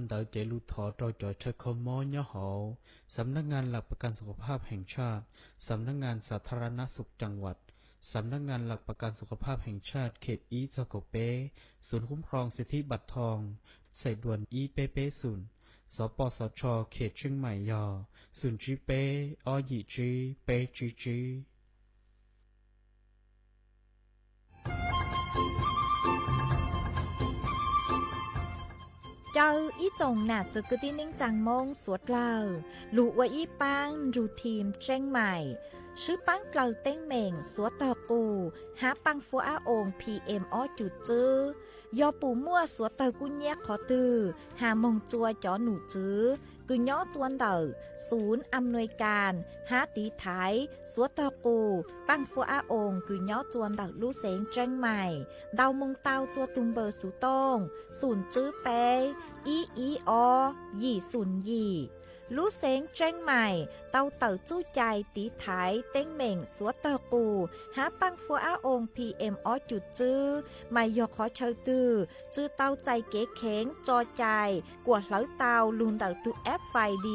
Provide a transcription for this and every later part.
Ntawv cev lus thov rau cov chaw kho mob nyob hauv สำนักงานหลักประกันสุขภาพแห่งชาติ สำนักงานสาธารณสุขจังหวัด สำนักงานหลักประกันสุขภาพแห่งชาติ เขต ib txog เก้า peb, ศูนย์คุ้มครองสิทธิบัตรทอง sài đuòn ib peb peb ศูนย์, สปสช เขตเชียงใหม่ yog ศูนย์ tsib peb, ob yim tsib, peb tsib tsib. Caw ib tsoom nam txwv kwv tij neej tsaa Moob suav dlawg lug ua ib paab nrug thim Tseeb Maim, swb paab dlawg teeb meem suav tawg qus hab paaj fuab ab oo P M ob cum txwb. Yog pum muaj suav tawg kub nyiab qhov twg has moog tsua cov num tswv kws nyob tsua ntawm ศูนย์อำนวยการ hab tiv thaiv suav tawg qus paaj fuab ab oo kws nyob tsua ntawm lub xeev Tseeb Maim ntau moog tau tsua tug npawb xuv tooj xoom tswb peb ib ib ob yim xoom yim. Lub xeev Tseeb Maim tau tawm txuj cai tiv thaiv teeb meem suav tawg qus hab paaj fuab ab oo P M ob cum txwb, mas yog qhov chaw twg tsi tau txais kev kheev tso cai kuas hlawv tau lug ntawm tug F I D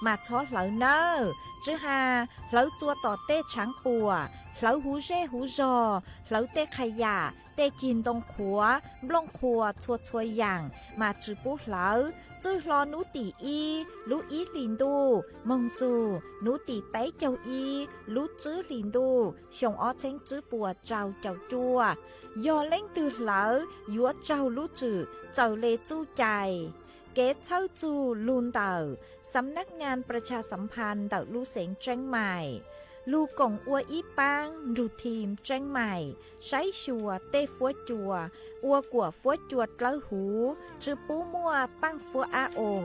mas txhob hlawv nawb. Tsi has hlawv tsua tom tej tshaav puam, hlawv huv zej huv zog, hlawv tej qha yam, tej cig ntoo qhuav, nplooj qhuas txhua txhua yaam mas tsi pub hlawv. Txwj hlo nub tim ib lub ib hlis ntuj moog txug nub tim peb caug ib lub tswb hlis ntuj xyoo ob txheeb tswb puas rau caum cuaj. Yog leej twg hlawv yuav raug lub tswm txawm le txuj cai. Kev txhawb txug lug ntawm สำนักงานประชาสัมพันธ์ ntawm lub xeev Tseeb Maim lug koom ua ib paab nrug thim Tseeb Maim saib xyuas tej fuab cua ua kuam fuab cua dlawb huv, tsi pub muaj paaj fuab ab oo.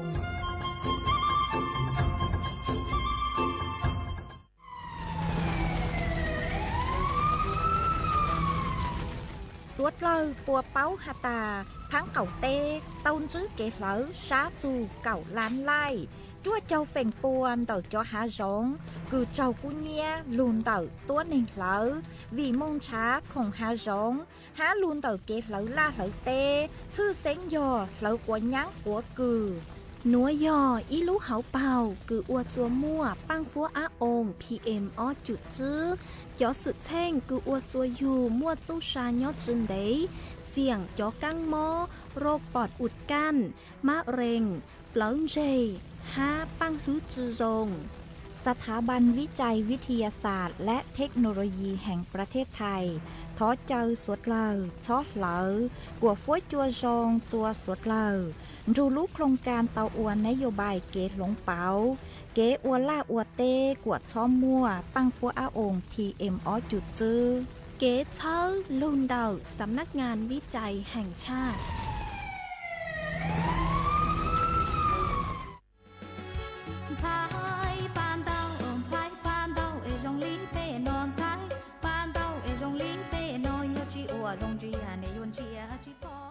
Suav dlawg puas paub has tas, phaab qaum teb tau ntsib kev hlawv sab txug kaum lab laij, cuaj caug feem pua ntawm cov hav zoov kws raug kub nyiab lug ntawm tuab neeg hlawv, vim moog nrhav khoom hav zoov hab lug ntawm kev hlawv laj hlawv teb, tshwj xeeb yog hlawv quav nyaab quav kws. Nuav yog ib lub hauv paug kws ua tsua muaj paaj fuab ab oo P M ob cum txwb. Cov xwm txheej kws ua tsua yug muaj txuj sa nyob tsi ntev, xiam cov kaab mob, roj pom ua kaj, mab rees, plawv ntseg, hab paaj hlwb tsi zoo. สถาบันวิจัยวิทยาศาสตร์และเทคโนโลยีแห่งประเทศไทย thov caw suav dlawg txhob hlawv kuam fuab cua zoo tsua suav dlawg nrug lub โครงการ tau ua nab yos npais kev hloov pauv kev ua laj ua teb kuam txhob muaj paaj fuab ab oo P M ob cum txwb. Kev txhawb lug ntawm สำนักงานวิจัยแห่งชาติ. Ntxhais pa ntau, ntxhais pa ntau es zoo li peb no, ntxhais pa ntau es zoo li peb no, yog tsis ua zoo ntsia nej yuav ntsia tsis pom.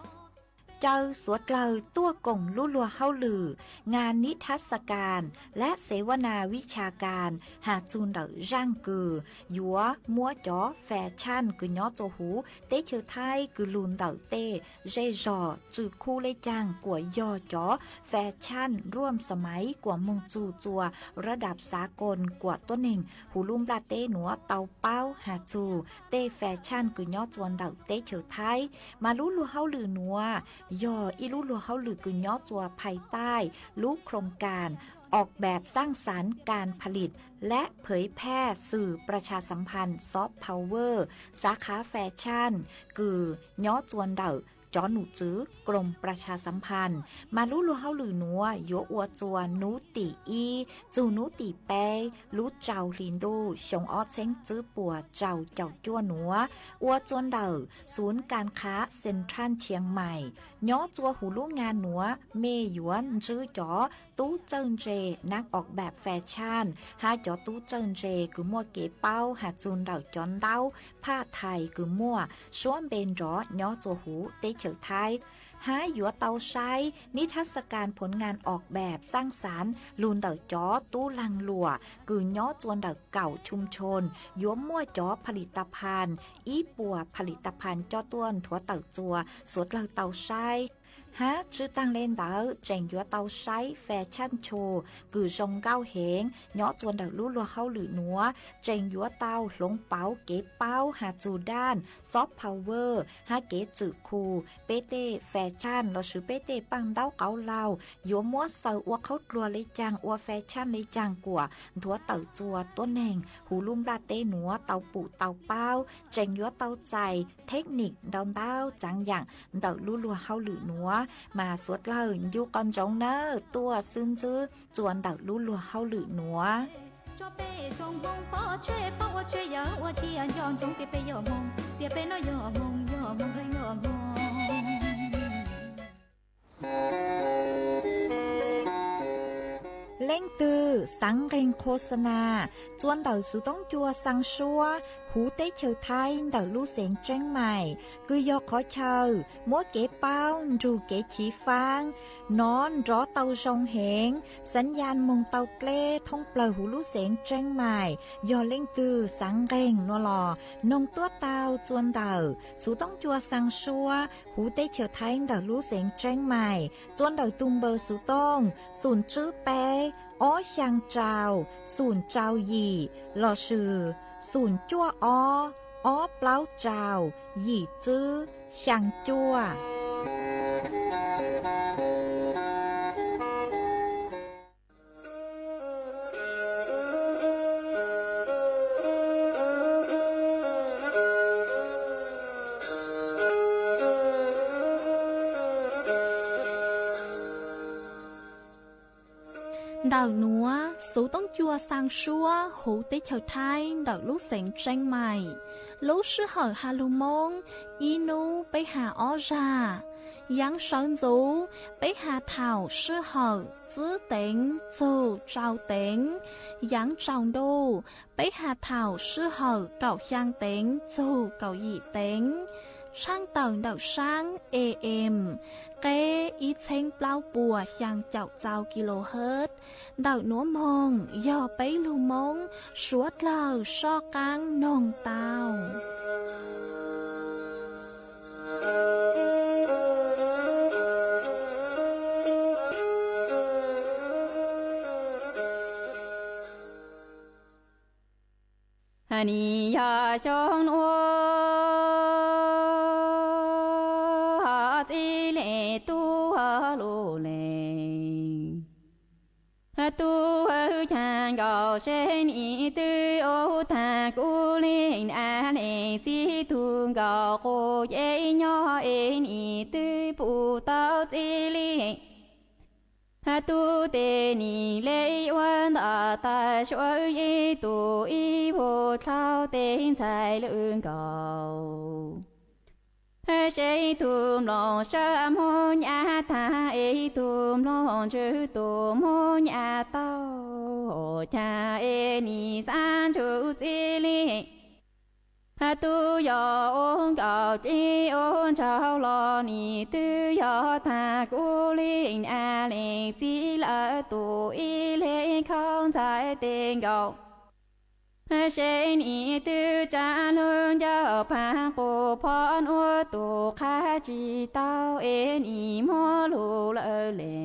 Caw suav dlawg tuaj koom lub luag hauj lwm งานนิทรรศการและเสวนาวิชาการ has txug ntawm zaaj kws yuav muab cov fas tshaaj kws nyob tsua huv teb chaws Thaib kws lug ntawm tej zej zog tsw khub le caag kuam yog cov fas tshaaj ruam xa maiv kuam moog txug tsua rab dam xav koos kuam tuab neeg huv lub nplaj teb nuav tau paub has txug tej fas tshaaj kws nyob tsua ntawm teb chaws Thaib. Mas lub luag hauj lwm nuav yog ib lub luag hauj lwm kws nyob tsua phais taij lub โครงการออกแบบสร้างสรรค์การผลิตและเผยแพร่สื่อประชาสัมพันธ์ soft power สาขาแฟชั่น kws nyob tsua ntawm cov num tswv กรมประชาสัมพันธ์. Mas lub luag hauj lwm nuav yuav ua tsua nub tim ib txug nub tim peb lub rau hli ntuj xyoo ob txheeb tswb puas rau caum cuaj nuav, ua tsua ntawm ศูนย์การค้าเซ็นทรัลเชียงใหม่. Nyob tsua huv lub nga nuav mej yuav ntsib cov tub txawj ntse นักออกแบบแฟชั่น hab cov tub txawj ntse kws muaj kev paub has txug ntawm cov ntaub phaj thais kws muaj suab npe nrov nyob tsua huv teb chaws Thaib. Hab yuav tau saib นิทรรศการผลงานออกแบบสร้างสรรค์ lug ntawm cov tub laag luam kws nyob tsua ntawm kaum ชุมชน yuav muaj cov ผลิตภัณฑ์ ib puas ผลิตภัณฑ์ coj tuaj nthuav tawm tsua suav dlawg tau saib. Hab tswj taag le ntawd tseem yuav tau saib fas tshaj tshus kws zoo nkauj heev nyob txua ntawm lub luag hauj lwm nuav, tseem yuav tau hloov pauv kev paub has txug daj soft power hab kev txwm khu peb tej fas tshaj lossis peb tej paaj ntaub qauv laug yuav muab xaws ua qhaub dluag le caag, ua fas tshaj le caag kuas nthuav tawm txua tuab neeg huv lub nplaj teb nuav tau pum tau paub, tseem yuav tau txais thej nim nrau ntau txaav yaam ntawm lub luag hauj lwm nuav. Mas suav dlawg ncu qhov ntsoov nawb, tuaj xwb ntxwb txua ntawm lub luag hauj lwm nuav. Leej twg xaav nqeeg qhuas xa nas txua ntawm xuv toob cua xaa suab huv teb chaws Thaib ntawm lub xeev Tseeb Maim, kws yog qhov chaw muab kev paub nrug kev chiv faab nov nrov tau zoo heev, xaav yaj moog tau dleb thoob plawg huv lub xeev Tseeb Maim. Yog leej twg xaav nqeeg nuav los noog tuaj tau txua ntawm xuv toob cua xaa suab huv teb chaws Thaib ntawm lub xeev Tseeb Maim, txua ntawm tug npawb xuv tooj xoom tswb peb ob xyaa rau xoom rau yim lossis xoom cuaj ob ob plaub rau yim tswb xyaa cuaj. Ntawm nuav xuv toob cua xaa suab huv teb chaws Thaib ntawm lub xeev Tseeb Maim, lub sij hawm has lug Moob ib nub peb has ob zag. Yaav sawv ntxuv peb has thaum sij hawm tsib teev txug rau teev. Yaav tsaus ntuj peb has thaum sij hawm kaum xyaa teev txug kaum yim teev. Tshaaj tawm ntawm saab A M qeb ib txheeb plaub puas xyaa caum txau kilohertz. Ntawm nuav moog yog peb lug Moob suav dlawg soj qaab noog tau. Nim yog xyoo nuav txij le tub lug le, tub caag nkaus seb nim twb ua taag kuv le na le txij tug nkaus quas yeeb nyob es nim twb pum tau txij le. Tub tes nim le ua ntawm tas suav ib tug ib vuag dlhau tes ntxhais lwj nkaus. Seb tug mloog sab Moob nyab taag es tug mloog ntswg tug Moob nyab tau, caag es nim xaav ntsug txij le. Tub yog ua nkaus tib ua ntsauv los nim twb yog taag kuv le na le txij lawv tug ib le khaub ntxhais tes nkaus. Seb nim twb tsaa lug ncauj paag qus phob nuav tug qab tsi tau es nim muab lug lawm le.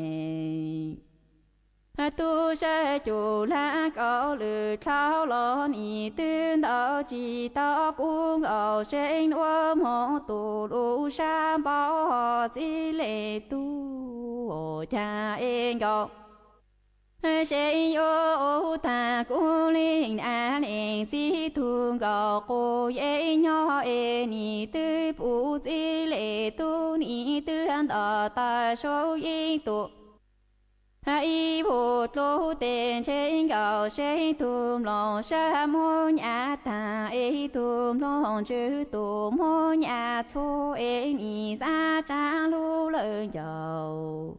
Tub sab cum lab kaum lwm dlhau los nim twb ntawd tsi tau kuv nkaus seb ua moog tug lug sab npaum txij le tub caag es nkaus. Seb yuav ua taag kuv le na le txij tug nkaus quas yeeb nyob es nim twb pum txij le tub nim twb ntawm tas suav ib tug ib vuag dlhau tes ntse nkaus seb tug mloog sab Moob nyab taag es tug mloog ntswg tug Moob nyab txhua es nim xaav tsaa lug lawm nkaus.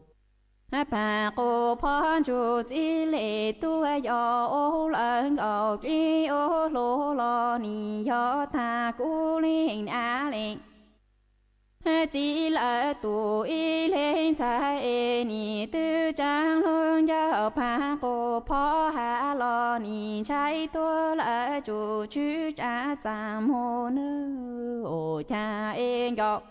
Paag qus phob ntsug txij le tub yog ua lawm nkaus tib ua hluas los nim yog taag kuv le na le txij lawv tug ib le ntxhais es nim twb tsaa lug ncauj paag qus phob has los nim ntshai tuag lawm tsum tswv tsaa txaam muag nwg ua caag es nkaus.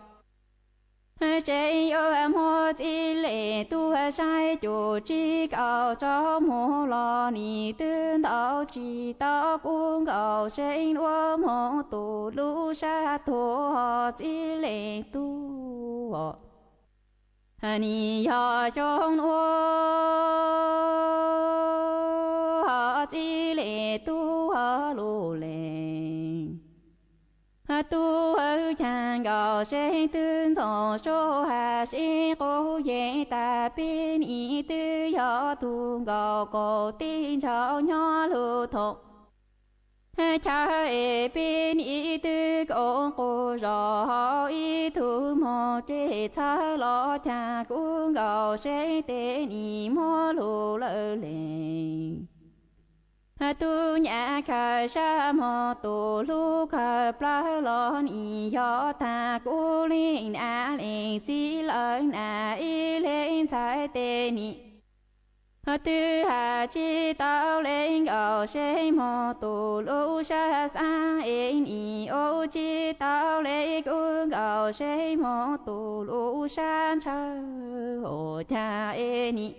Seev yuav muab txij li tuag saib cum tsib kaum rau mus los nim twb ntaus tsis tau kub nkaus, seev yuav mus tus lub sab tuag txij li tuag. Nim yog xyoo nuav txij li tuag lug lees. Tuag caag nkaus seev twb ntxoov sua has sib qub yeej tas peb nim twb yog tug nkaus kaum tij ntsauv nyob lug thaum chaw es peb nim twb koom quas zos hauv ib tug moog ces txhawb los caag kub nkaus seev tes nim muab lug lawm lees. Tub nyab khaws sab moog tus hlub khaws plawg los nim yog tag kub leej nav lees txij lawv nav ib leeg ntxhais tes nim twb has tsis tau le nkaus seev moog tus lub sab xaab es nim ua tsis tau le kub nkaus seev moog tus lub sab ntshaw hauv caag es nim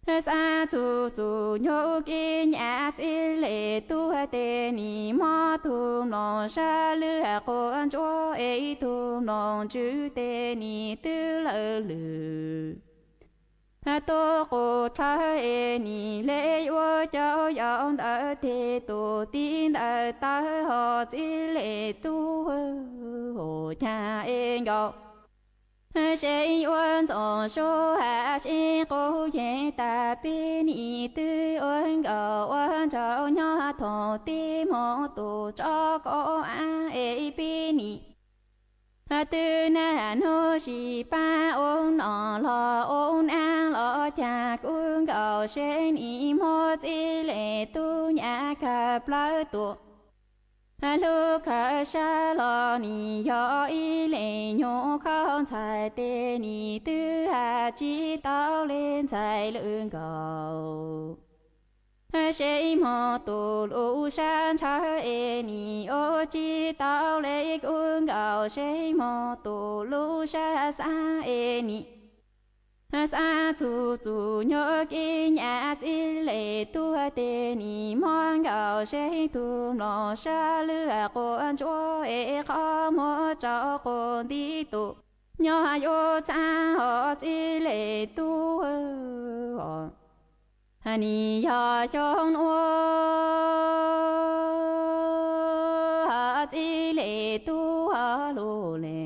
xaab txug txug nyuj kib nyab txij li tuag tes nim mob tug mloog sab lwg quas ntsuab es tug mloog ntsws tes nim twb lawv lwm tuab qus dlhawv es nim le yuav cov yaus ntawd tes tus tij ntawd tawg hos txij li tuag hauv caag es nkaus seev yuav ntxoov sua has sib qub yeej tas peb nim twb ua nkaus ua nraug nyob thaum tij moog tus tso kov av es peb nim twb nag nub sis pab ua nom los ua nab los caag kub nkaus seev nim muab txij li tub nyab khaws plawg tuaj hlub khaws sab los nim yog ib leeg nyuj qhauv ntxhais tes nim twb has tsis tau le ntxhais lwm nkaus seev moog tus lub sab ntshaw es nim ua tsis tau le kub nkaus seev moog tus lub sab xaab es nim xaab txug txug nyuj kib nyab txij li tuag tes nim mob nkaus seev tug mloog sab lwg quas ntsuab es qhov muag rau quas nti tus nyob yuav txhaab hos txij li tuag nim yog xyoo nuav txij li tuag lug lees.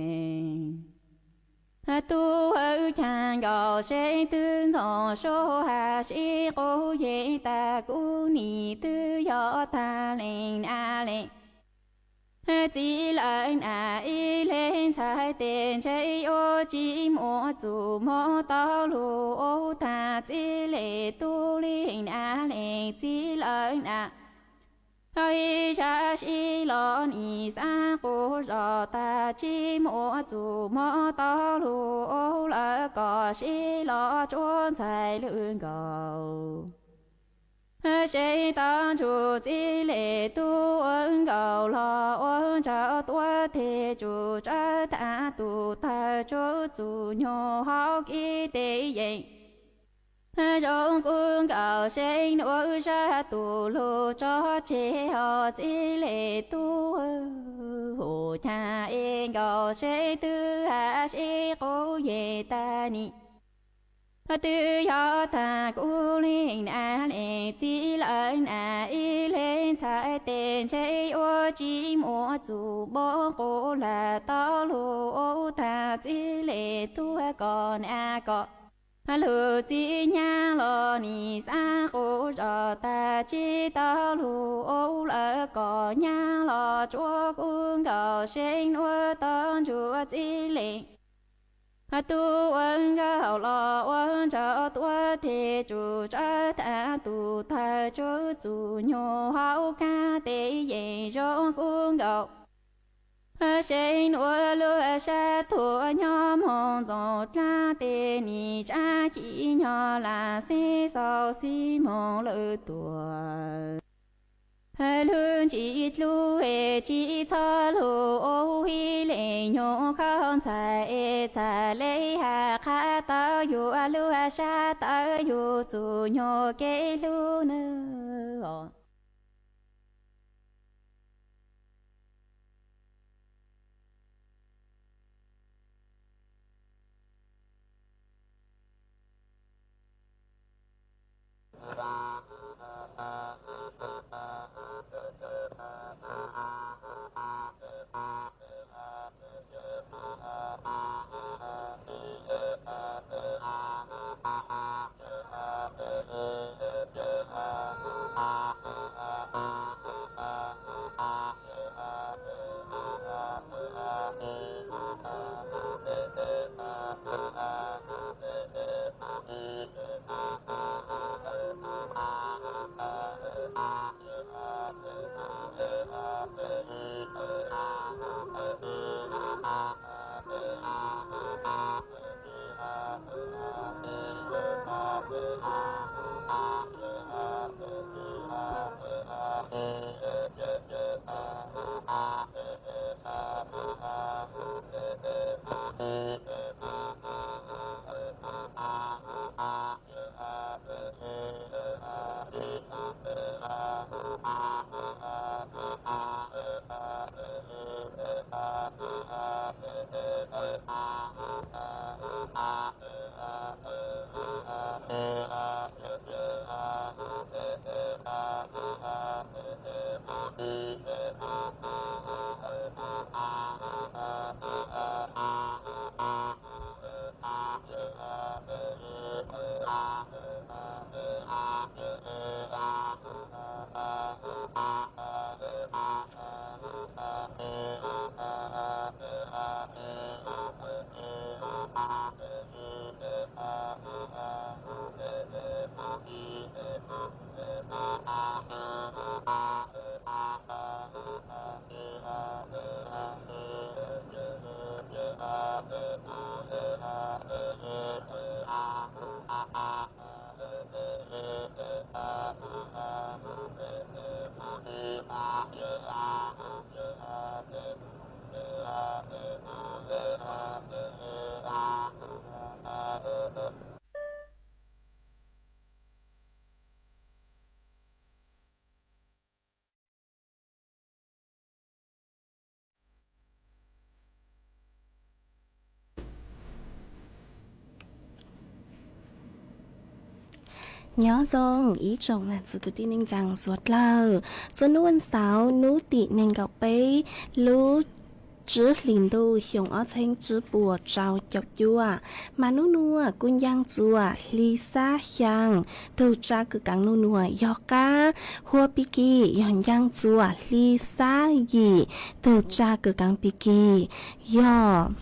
Tuag caag nkaus seev twb ntxoov sua has sib qub yeej tas kub nim twb yog tag leej nav lees txij lawv nam ib leeg ntxhais tes ntshe yuav tsis muaj txuj moog tau lug ua tag txij li tub leej nam lees txij lawv nam ib zag sib los nim xaab quas zos tas tsis muaj txuj moog tau lug ua lawm kom sib los tsuav ntxhais lwm nkaus seev tau ntsug txij li tuag ua nkaus los ua nraug tuab teg tsum tsawv tag tus tawg tsum txug nyuj hauv kib tes yeej zoo kub nkaus seev nuav zag tus lug tso tseg hos txij li tuag hauv caag es nkaus seev twb has sib qub yeej tas nim twb yog tag kub leej nam lees txij lawv nam ib leeg ntxhais tes ntshe yuav tsis muaj txuj moog quas lam tau lug ua tag txij li tuag kom nam kom lug txij nyab los nim xaab quas zos tas tsis tau lug ua lawm kom nyab los tsuav kub nkaus seev nuav tau ntsug txij li tub ua nkaus los ua nraug tuab teg tsum tsawv tag tus tawg tsum txug nyuj hauv kab tes yeej zoo kub nkaus seev nuav lub sab tuag nyob moog ntxoov dlaab tes nim tsab ci nyob lam xib xaus xib moog lawm tuag Lug ntsis dlub es tsis txhob lug ua ib leej nyuam qhauv ntxhais, txhaj le has qha tau yus lub sab tawv yus txuj nyuag kev hlub nawb. Nyob zoo ib tsoom nam txiv kwv tij neej tsaa suav dlawg. Txuas nub vas xauv nub tim neeg nkaum peb lub tsib hlis ntuj xyoo ob txheeb tsib puas rau caum cuaj, mas nub nuav kuj ncaaj txuas hli xab xyaa, tug tsaa kws kaav nub nuav yog qaab, hua pig kig yog ncaaj txuas hli xab yim, tug tsaa kws kaav pig kig yog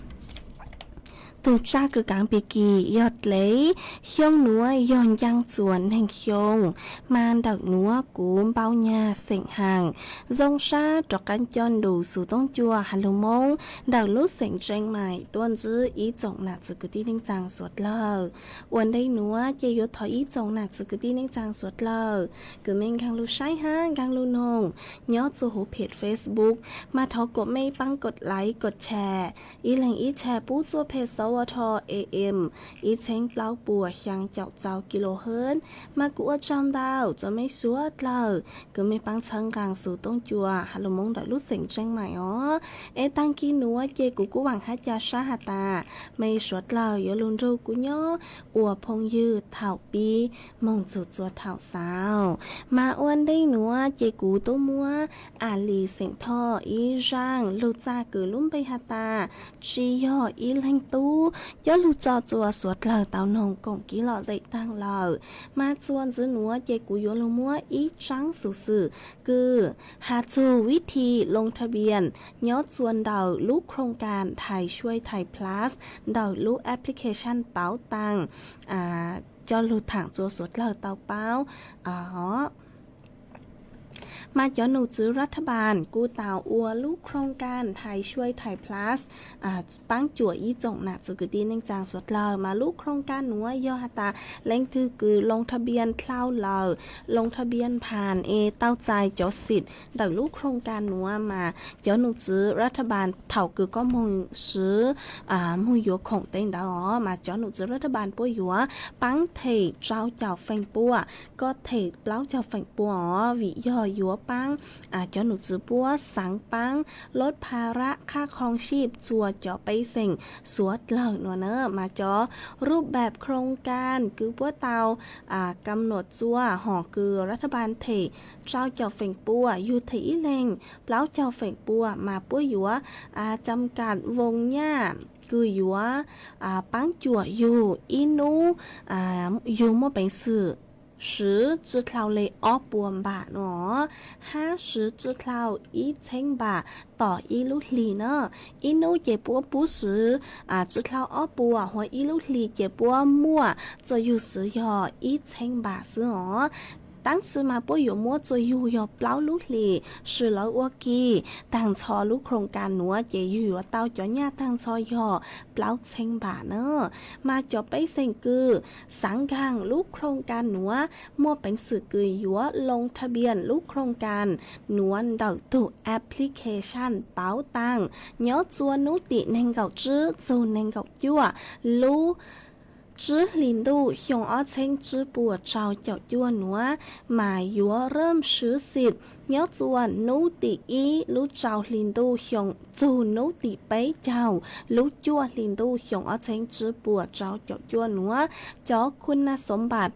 tug tsaa kws kaav pig kig yog dlev. Xyoo nuav yog ncaaj txuas neeg xyoo, mas ntawm nuav kuv npau nyag xeem haas zoo sab rov qaab coj nrug xuv toob cua has lug Moob ntawm lub xeem Tseeb Maim tuaj ntsib ib tsoom nam txiv kwv tij neej tsaa suav dlawg. Ua ntej nuav ces yuav thov ib tsoom nam txiv kwv tij neej tsaa suav dlawg kws mej nkaag lug saib hab nkaag lug noog nyob txug huv phem Facebook, mas thov kuas mej paab kod like kod share, ib leeg ib share pub txuj peg xauv a tho A M ib txheeb plaub puas xyaa caum txau kilohertz. Mas kuv ua tsaug ntau txug mej suav dlawg kws mej paab txhawb nqaa xuv toob cua has lug Moob ntawm lub xeem Tseeb Maim os. Es taag kig nuav ces kuv kuj vaam hab ca sab has tas mej suav dlawg yuav lug nrug kuv nyob ua phooj ywg thaum pib moog txug txua thaum xaus. Mas ua ntej nuav ces kuv tub muab Alis Xeem Thoj ib zaaj lug txaj kws lub npe has tas Tsi Yog Ib Leeg Tub coj lug tso txua suav dlawg tau noog koom kib lom zem taag lawm. Mas txuas ntxiv nuav ces kuv yuav lug muab ib tsaab xuv xwm kws has txug vib thi loo tha bias nyob txua ntawm lub khoom kas Thai Suai Thai Plus ntawm lub application Pav Tang coj lug thaam txua suav dlawg tau paub os. Mas cov num txwv รัฐบาล kuj tau ua lub โครงการ Thai Chuai Thai Plus paab cuam ib tsoom nam txiv kwv tij neej tsaa suav dlawg. Mas lub โครงการ nuav yog has tas leej twg kws ลงทะเบียน dlhau lawm, ลงทะเบียน ผ่าน es tau txais cov สิทธิ์ ntawm lub โครงการ nuav mas cov num txwv รัฐบาล thaum kws koj moog swv, moog yuav khoom teb ntawd os, mas cov num txwv รัฐบาล puab yuav paab them rau caum feem pua, koj them plaub caug feem pua os, vim yog yuav paab cov num txwv puab xaav paab ลดภาระค่าครองชีพ txhua cov pej xeem suav dlawg nuav na. Mas cov รูปแบบ โครงการ kws puab tau kam nuam txua hom kws รัฐบาล them rau caum feem pua, yug them ib leeg plaub caug feem pua mas puab yuav จำกัดวงเงิน kws yuav paab cuam yug ib nub, yug muaj peev xwm swv tsi dlhau le ob puas npam no, hab swv tsi dlhau ib txheeb npam tom ib lub hli na. Ib nub ces puab pub swv tsi dlhau ob puas, hos ib lub hli ces puab muaj txuas yug swv yog ib txheeb npam xwb os. Tab sis mas puab yuav muab txuas yug yog plaub lub hlis, swm lawv ua ke taag nrho lub โครงการ nuav ces yug yuav tau cov nyaj taag nrho yog plaub txheeb npam na. Mas cov pej xeem kws xaav nkaag lub โครงการ nuav muaj peev xwm kws yuav ลงทะเบียน lub โครงการ nuav ntawm tug application pauv taag nyob txua nub tim neeg nkaum tsib txug neeg nkaum cuaj lub tsib hlis ntuj xyoo ob txheeb tsib puas rau caum cuaj nuav, mas yuav เริ่มซื้อสิทธิ์ nyob txua nub tim ib lub rau hlis ntuj xyoo txug nub tim peb caug lub cuaj hlis ntuj xyoo ob txheeb tsib puas rau caum cuaj nuav. Cov คุณสมบัติ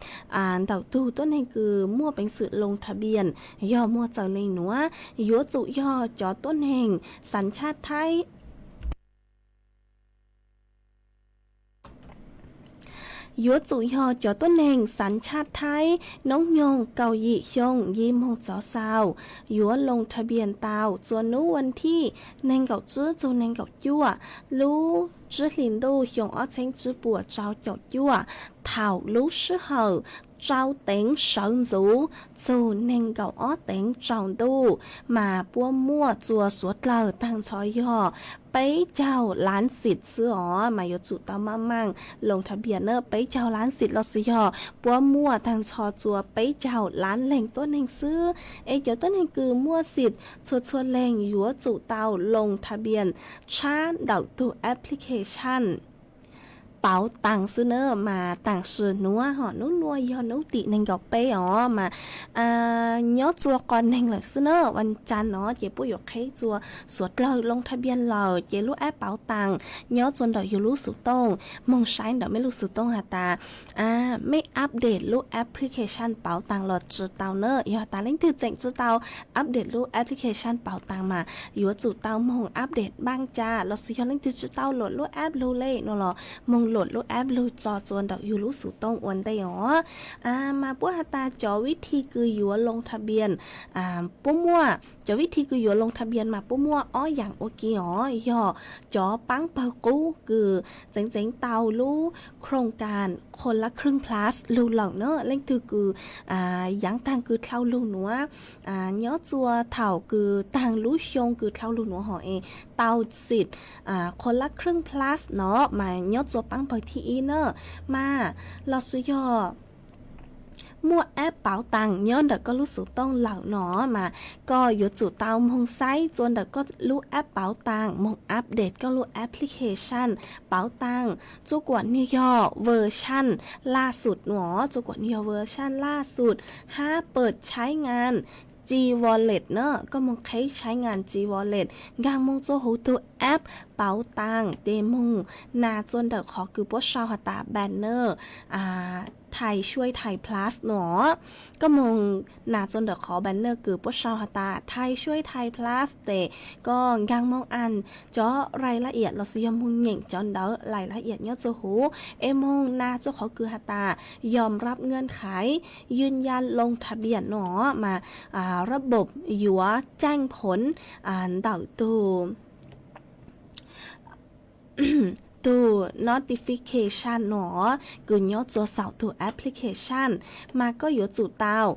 ntawm tug tuab neeg kws muaj peev xwm ลงทะเบียน yog muaj txawg leej nuav, yuav tsum yog cov tuab neeg สัญชาติไทย Yuav tsum yog cov tuab neeg สัญชาติไทย noob nyoog kaum yim xyoo yim moog txov xaus, yuav ลงทะเบียน tau txua nub วันที่ neeg nkaum tsib txug neeg nkaum cuaj lub tsib hlis ntuj xyoo ob txheeb tsib puas rau caum cuaj, thaum lub sij hawm rau teev sawv ntxuv txug neeg nkaum ob teev tsaus ntuj, mas puab muaj txua suav dlawg taag nrho yog peb caug lab xiv xwb os, mas yuav tsum tau maj maaj ลงทะเบียน na. Peb caug lab xiv los sis yog puab muaj taag nrho txua peb caug lab leeg tuab neeg xwb. Es cov tuab neeg kws muaj xiv txhua txhua leeg yuav tsum tau ลงทะเบียน tshab ntawm tug application pauv taag xwb na. Mas taam sim nuav ho nub nuav yog nub tim neeg nkaum peb os, mas nyob txua qhov neeg lawm xwb na. Ua cas no ces puab yuav qheb txua suav dlawg ลงทะเบียน lawm ces lub app pauv taag nyob txua ntawm yug lub xuv tooj, moog saib ntawm mej lub xuv tooj has tas mej update lub application pauv taag los tsi tau na. Yog tas leej twg tseem tsi tau update lub application pauv taag mas yuav tsum tau moog update npaaj ca los sis yog leej twg tsi tau luam lub app lug le no los moog luam lub app lug tso txua ntawm yug lub xuv tooj ua ntej os. Mas puab has tas cov vib thi kws yuav ลงทะเบียน puab muaj, cov vib thi kws yuav ลงทะเบียน mas puab muaj ob yaam ua ke os, yog cov paab pawg qub kws txeev txeev tau lub โครงการ คนละครึ่ง plus lug lawm na. Leej twg kws yaav taag kws dlhau lug nuav, nyob txua thaum kws taag lub xyoo kws dlhau lug nuav ho es tau xiv คนละครึ่ง plus no mas nyob txua paab pawg thib ib na. Mas los sis yog muaj app pauv taag nyob ntawm koj lub xuv tooj lawm no mas koj yuav tsum tau moog saib txua ntawm koj lub app pauv taag, moog update koj lub application pauv taag txua kuam nwg yog เวอร์ชัน laj xum no, txua kuam nwg yog เวอร์ชัน laj xum hab เปิดใช้งาน G Wallet na. Koj moog qheb ใช้งาน G Wallet, nkaag moog txua huv tug app pauv taag ces moog nas txua ntawm qhov kws puab sau has tas banner Thai Chuai Thai Plus no. Koj moog nas txua ntawm qhov banner kws puab sau has tas Thai Chuai Thai Plus tes koj nkaag moog as cov รายละเอียด los sis yog moog nyeem cov ntawv รายละเอียด nyob txua huv, es moog nas txua qhov kws has tas ยอมรับเงื่อนไข ยืนยันลงทะเบียน no mas ระบบ yuav caij phoov ntawm tug tus notification no kws nyob tsua saum tus application, mas koj yuav tsum tau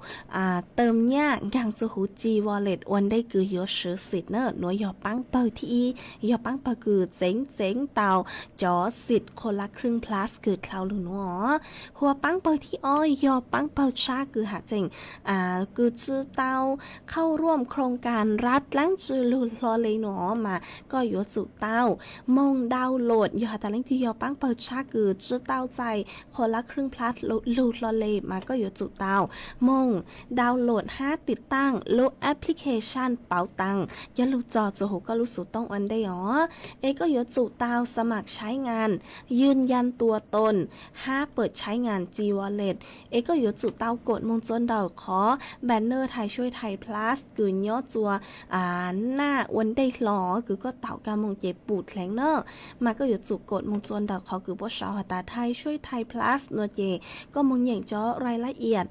tawm nyaj nkaag tsua huv G Wallet ua ntej kws yuav swv xim na. Nuav yog paab pawg thib ib, yog paab pawg kws txeev txeev tau cov xim Koj Lab Khwj Plus kws dlhau lug nuav. Hua paab pawg thib ob yog paab pawg tshab kws has tseem kws tsi tau khauj ruam khroom kas rab dlaab tsi lug hlo le nuav mas koj yuav tsum tau moog download. Yog has tas leej twg yog paab pawg tshab kws tsi tau txais Koj Lab Khwj Plus lug hlo le mas koj yuav tsum tau moog download hab tiv taaj lub application Pau Taag coj lug tso tsua huv koj lub xuv tooj ua ntej os. Es koj yuav tsum tau xa mam tshab ngas, yws yas tua toos hab pawm tshab ngas G Wallet. Es koj yuav tsum tau koom moog tsua ntawm qhov banner Thai Suai Thai Plus kws nyob tsua naj ua ntej hlo kws koj taum kag moog ces pum dleev na. Mas koj yuav tsum koom moog tsua ntawm qhov kws puab sau has tas Thai Suai Thai Plus nuav ces koj moog nyeem cov rai lab iam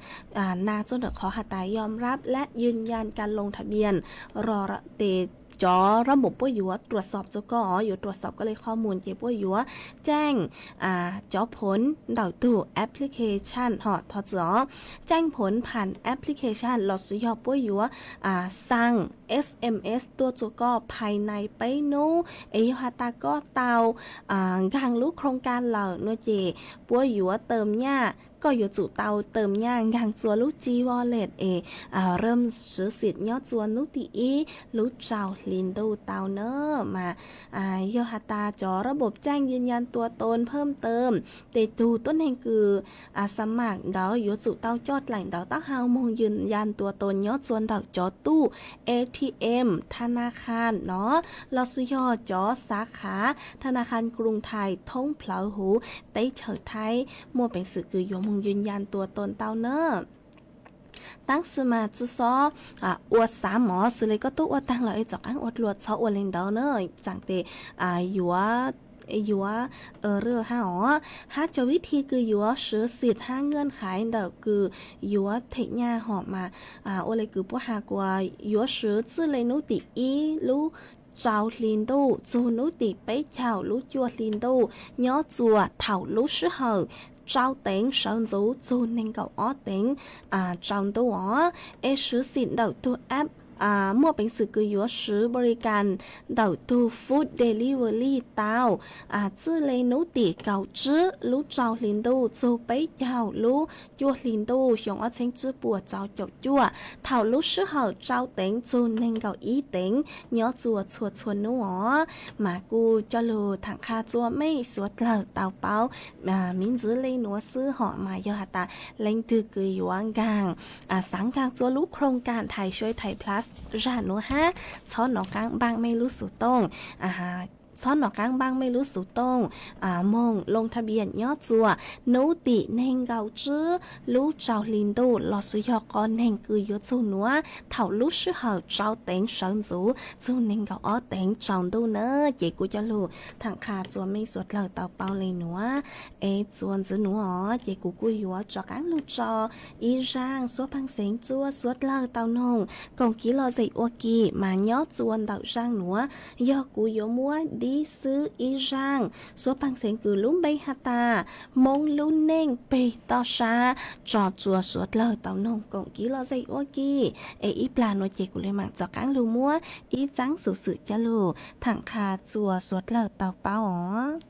na tsua ntawm qhov has tas yom rab lab yws yas kas loo tha bias ro tes cov rab npaum puab yuav ruam xoom tsua koj, yuav ruam xoom koj le qhov mus ces puab yuav caij cov phoov ntawm tug application hom thov txwm os, caij phoov pham application lossis yog puab yuav xaa SMS tuaj tsua koj phais nais peb nub. Es yog has tas koj tau nkaag lub khroom kas lawm nuav ces puab yuav tawm nyaj, koj yuav tsum tau tawm nyaj nkaag tsua lub G Wallet es ram swv xim nyob tsua nub tim ib lub rau hli ntuj tau na. Mas yog has tas cov rab npaum caij yws yas tua toos phaj tawm, tes tug tuab neeg kws xa mam ntawd yuav tsum tau coj dlaim ntawv taub hau moog yws yas tua toos nyob tsua ntawm cov tuj ATM tha na kha no lossis yog cov xav khav tha na kha Kruv Thais thoob plawv huv teb chaws Thaib muaj peev xwm kws yuav moog yws yas tua toos tau na. Tab sis mas tsi xob ua xav mov xws le koj tub ua taag lawm es txom qaab ua dlua txhob ua le ntawd na, tsaam tes yuav yuav rwj hab os. Hab cov vib thi kws yuav swv xim hab nqaj haiv ntawm kws yuav them nyaj hom mas ua le kws puab has kuas yuav swv txwj le nub tim ib lub rau hli ntuj txug nub tim peb caug lub cuaj hli ntuj nyob tsua thaum lub sij hawm rau teev sawv ntxuv txug neeg nkaum ob teev rau ntuj os. Es swv xim ntawm tug app muaj peev xwm kws yuav swv npaus li kas ntawm tug food delivery tau txwj le nub tim kaum tsib lub rau hli ntuj txug peb caug lub cuaj hli ntuj xyoo ob txheeb tsib puas rau caum cuaj thaum lub sij hawm rau teev txug neeg nkaum ib teev nyob tsua txhua txhua nub os. Mas kuj coj lug thaam qha tsua mej suav dlawg tau paub miv ntxiv le nuav xwb hom mas yog has tas leej twg kws yuav nkaag xav nkaag tsua lub khroom kas Thai Suai Thai Plus zag nuav hab txhob nov qaab npaaj mej lub xuv tooj txhob nov qaab npaaj mej lub xuv tooj moog loo tha bias nyob tsua nub tim neeg nkaum tsib lub rau hli ntuj lossis yog qhov neeg kws yuav txug nuav thaum lub sij hawm rau teev sawv ntxuv txug neeg nkaum ob teev rau ntuj na. Ces kuj coj lug thaam qha tsua mej suav dlawg tau paub le nuav. Es txuas ntxiv nuav os ces kuv kuj yuav rov qaab lug tso ib zaaj suab paag xeev tsua suav dlawg tau noog koom kiv lom zem ua ke mas nyob tsua ntawm zaaj nuav yog kuv yuav muab dib xwb ib zaaj suab paag xeev kws lub npe has tas Moob lub neej peg toj sab tso tsua suav dlawg tau noog koom kiv lom zem ua ke. Es ib plag nuav ces kuv le maam rov qaab lug muab ib txaab xuv xwm coj lug thaam qha tsua suav dlawg tau paub os.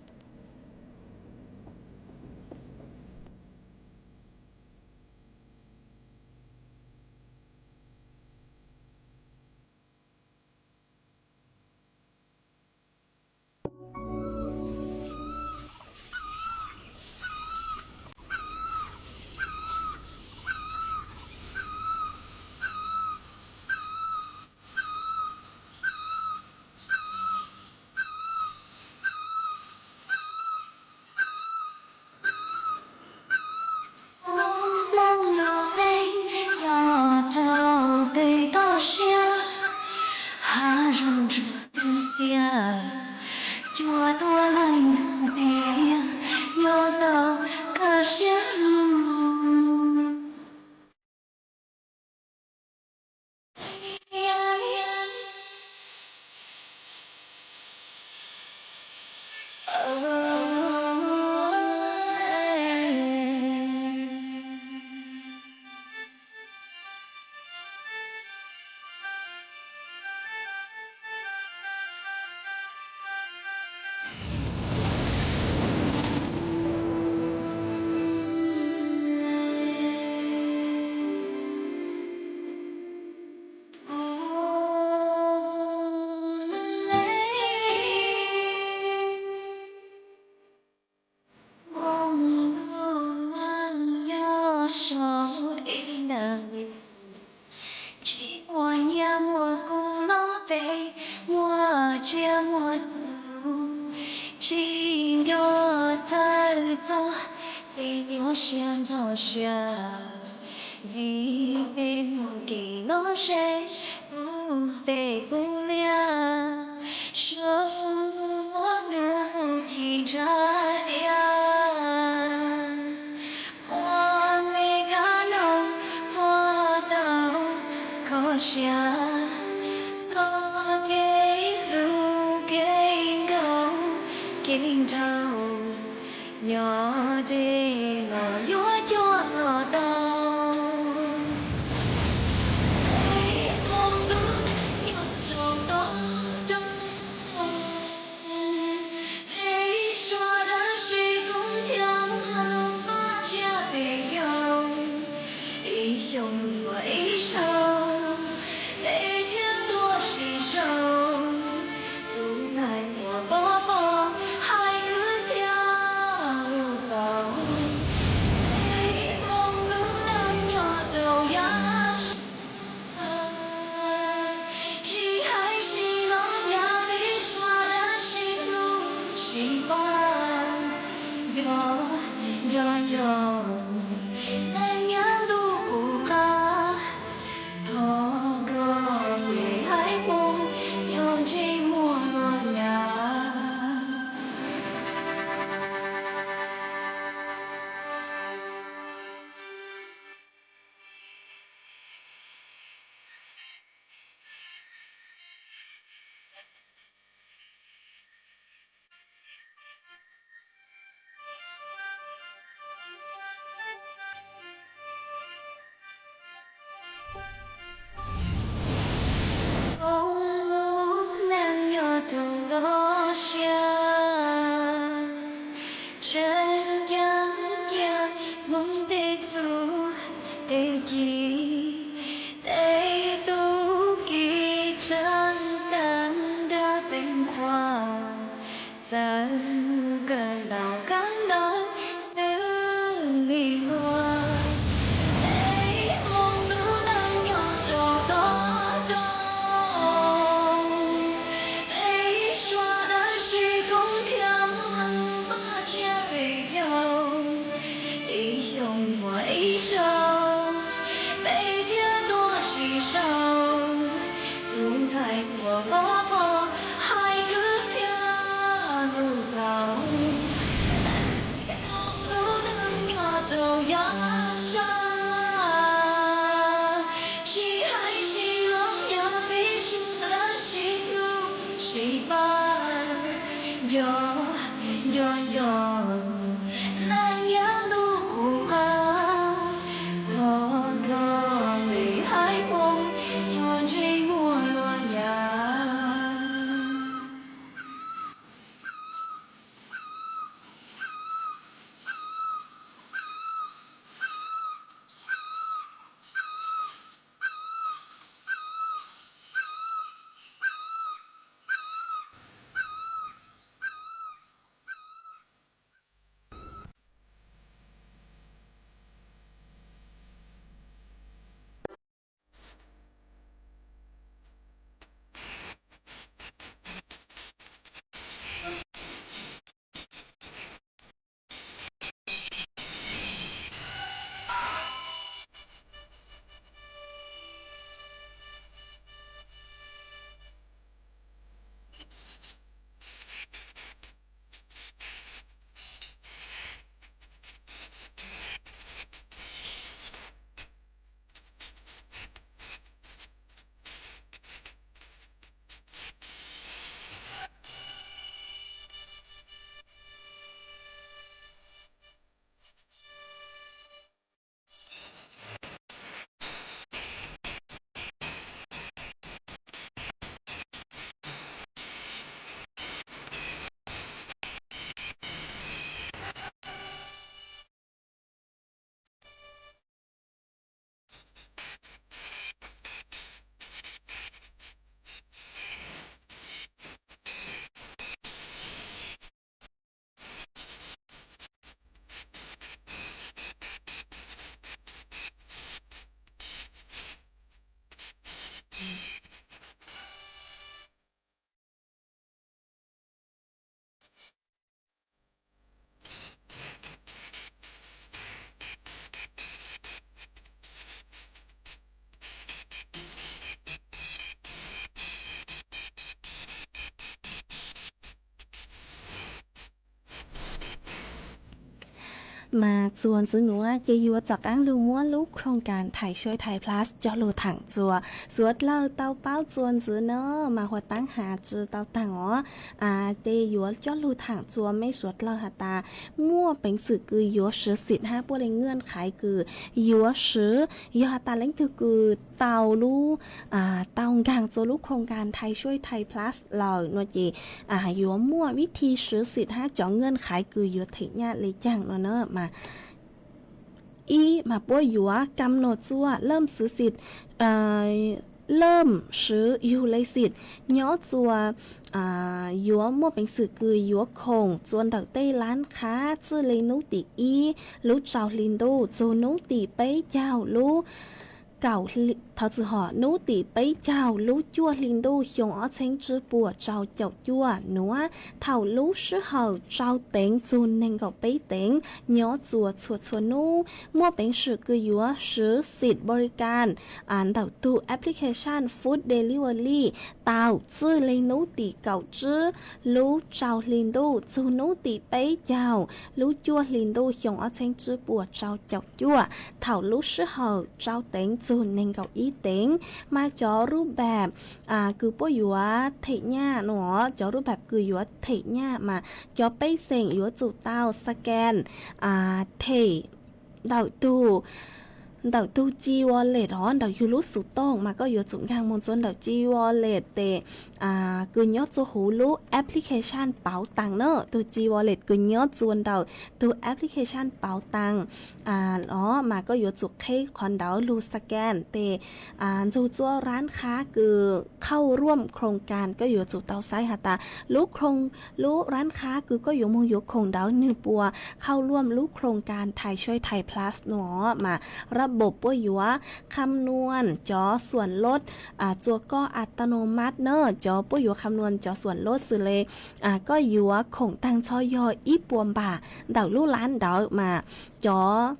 ib ntawd. Tsis muaj nyiaj muaj kub loj pes, muaj tsiaj muaj txhu, tsis nco txhawj txog tej nyuaj siab ntxhov siab, vim peb muaj kev lom zem puv pes puv liaj, sawv muaj ntuj mus ci ntsa diav. Ua me kab noog muab tau kho siab, txoj kev hlub kev nkaus kev nraug, nyob deb los yuav cuag los tau. Peb hmoob lub neej nyob rau tob rau, peb suav dab tsi kuj thiaj muaj lub vaj tsiab pem caug. Ib xyoo yuav ib zaug, peb thiaj tuaj sim sau. Tus ntxhais uas pov pob hais kwv txhiaj lus tau, peb hmoob lub neej nyob rau yav sab. Tsis hais sib los nyav peb suav dab tsi hlub sib pab, nco nco nco neeg nyob ntuj qub qab, thov koj me haiv Hmoob nyob ntsej muag luag nyav. Hmoob lub neej nyob rau lub siab, tseem ceeb cia Hmoob tej txuj tej ci, tej tub ki tseem ceeb nrog tej qhua, txawm kawm ntau kawm ntawv xws li luag, peb hmoob lub neej nyob rau tob rau, peb suav dab tsi kuj thiaj muaj vaj tsiab pem caug. Ib xyoo muaj ib zaug, peb thiaj tuaj sim sau. Tus ntxhais uas pov pob hais kwv txhiaj lus tau, lub neej nyob rau yav sab. Tsis hais sib los nyav peb suav dab tsi hlub sib pab, nco nco nco neeg nyob ntuj qub qab, thov koj me haiv Hmoob nyob ntsej muag luag nyav. Mas txuas ntxiv nuav ces yuav rov qaab lug muab lub khoom kas Thais Shuaj Thais Plus coj lug thaam txuas. Suav dlawg tau paub txuas ntxiv no mas huv taab has tsi tau taag os. Ces yuav coj lug thaam txuas mej suav dlawg has tas muaj peev xwm kws yuav swv xim hab puab le ngaj qhaiv kws yuav swv, yog has tas leej twg kws tau lub, tau nkaag txug lub khoom kas Thais Shuaj Thais Plus lawm no ces yuav muaj vib thi swv xim hab cov ngaj qhaiv kws yuav them nyaj le caag no na mas ib mas puab yuav kam nom txuas laj swv xim, laj swv yug le xim nyob txuas, yuav muaj peev xwm kws yuav khoom txuas ntawm tej laab qhab txij le nub tim ib lub rau hli ntuj txug nub tim peb caug lub kaum, thov txim hom, nub tim peb caug lub cuaj hli ntuj xyoo ob txheeb tsib puas rau caum cuaj nuav. Thaum lub sij hawm rau teev txug neeg nkaum peb teev nyob txuas txhua txhua nub muaj peev xwm kws yuav swv xim npaum li kas ntawm tug application food delivery tau txij le nub tim kaum tsib lub rau hli ntuj txug nub tim peb caug lub cuaj hli ntuj xyoo ob txheeb tsib puas rau caum cuaj. Thaum lub sij hawm rau teev txug neeg nkaum ib teev mas cov rub pab kws puab yuav them nyaj no, cov rub pab kws yuav them nyaj mas cov pej xeem yuav tsum tau scan them ntawm tug, ntawm tug G Wallet os, ntawm yug lub xuv tooj mas koj yuav tsum nkaag moog txug ntawm G Wallet tes kws nyob txug huv lub application Pau Taag na, tug G Wallet kws nyob txug ntawm tug application Pau Taag os mas koj yuav tsum qheb qhov ntawd lug scan tes ntxug txhua raab qhab kws khauj ruam khoom kas koj yuav tsum tau saib has tas lub, lub raab qhab kws koj yuav moog yuav khoom ntawd nwg puas khauj ruam lub khoom kas Thais Shuaj Thais Plus no mas rab npob puab yuav kham nuam cov xuam lod txua koj a ta no mas na, cov puab yuav kham nuam cov xuam lod xws le koj yuav khoom taag nrho yog ib puas npam ntawm lub laab ntawd mas cov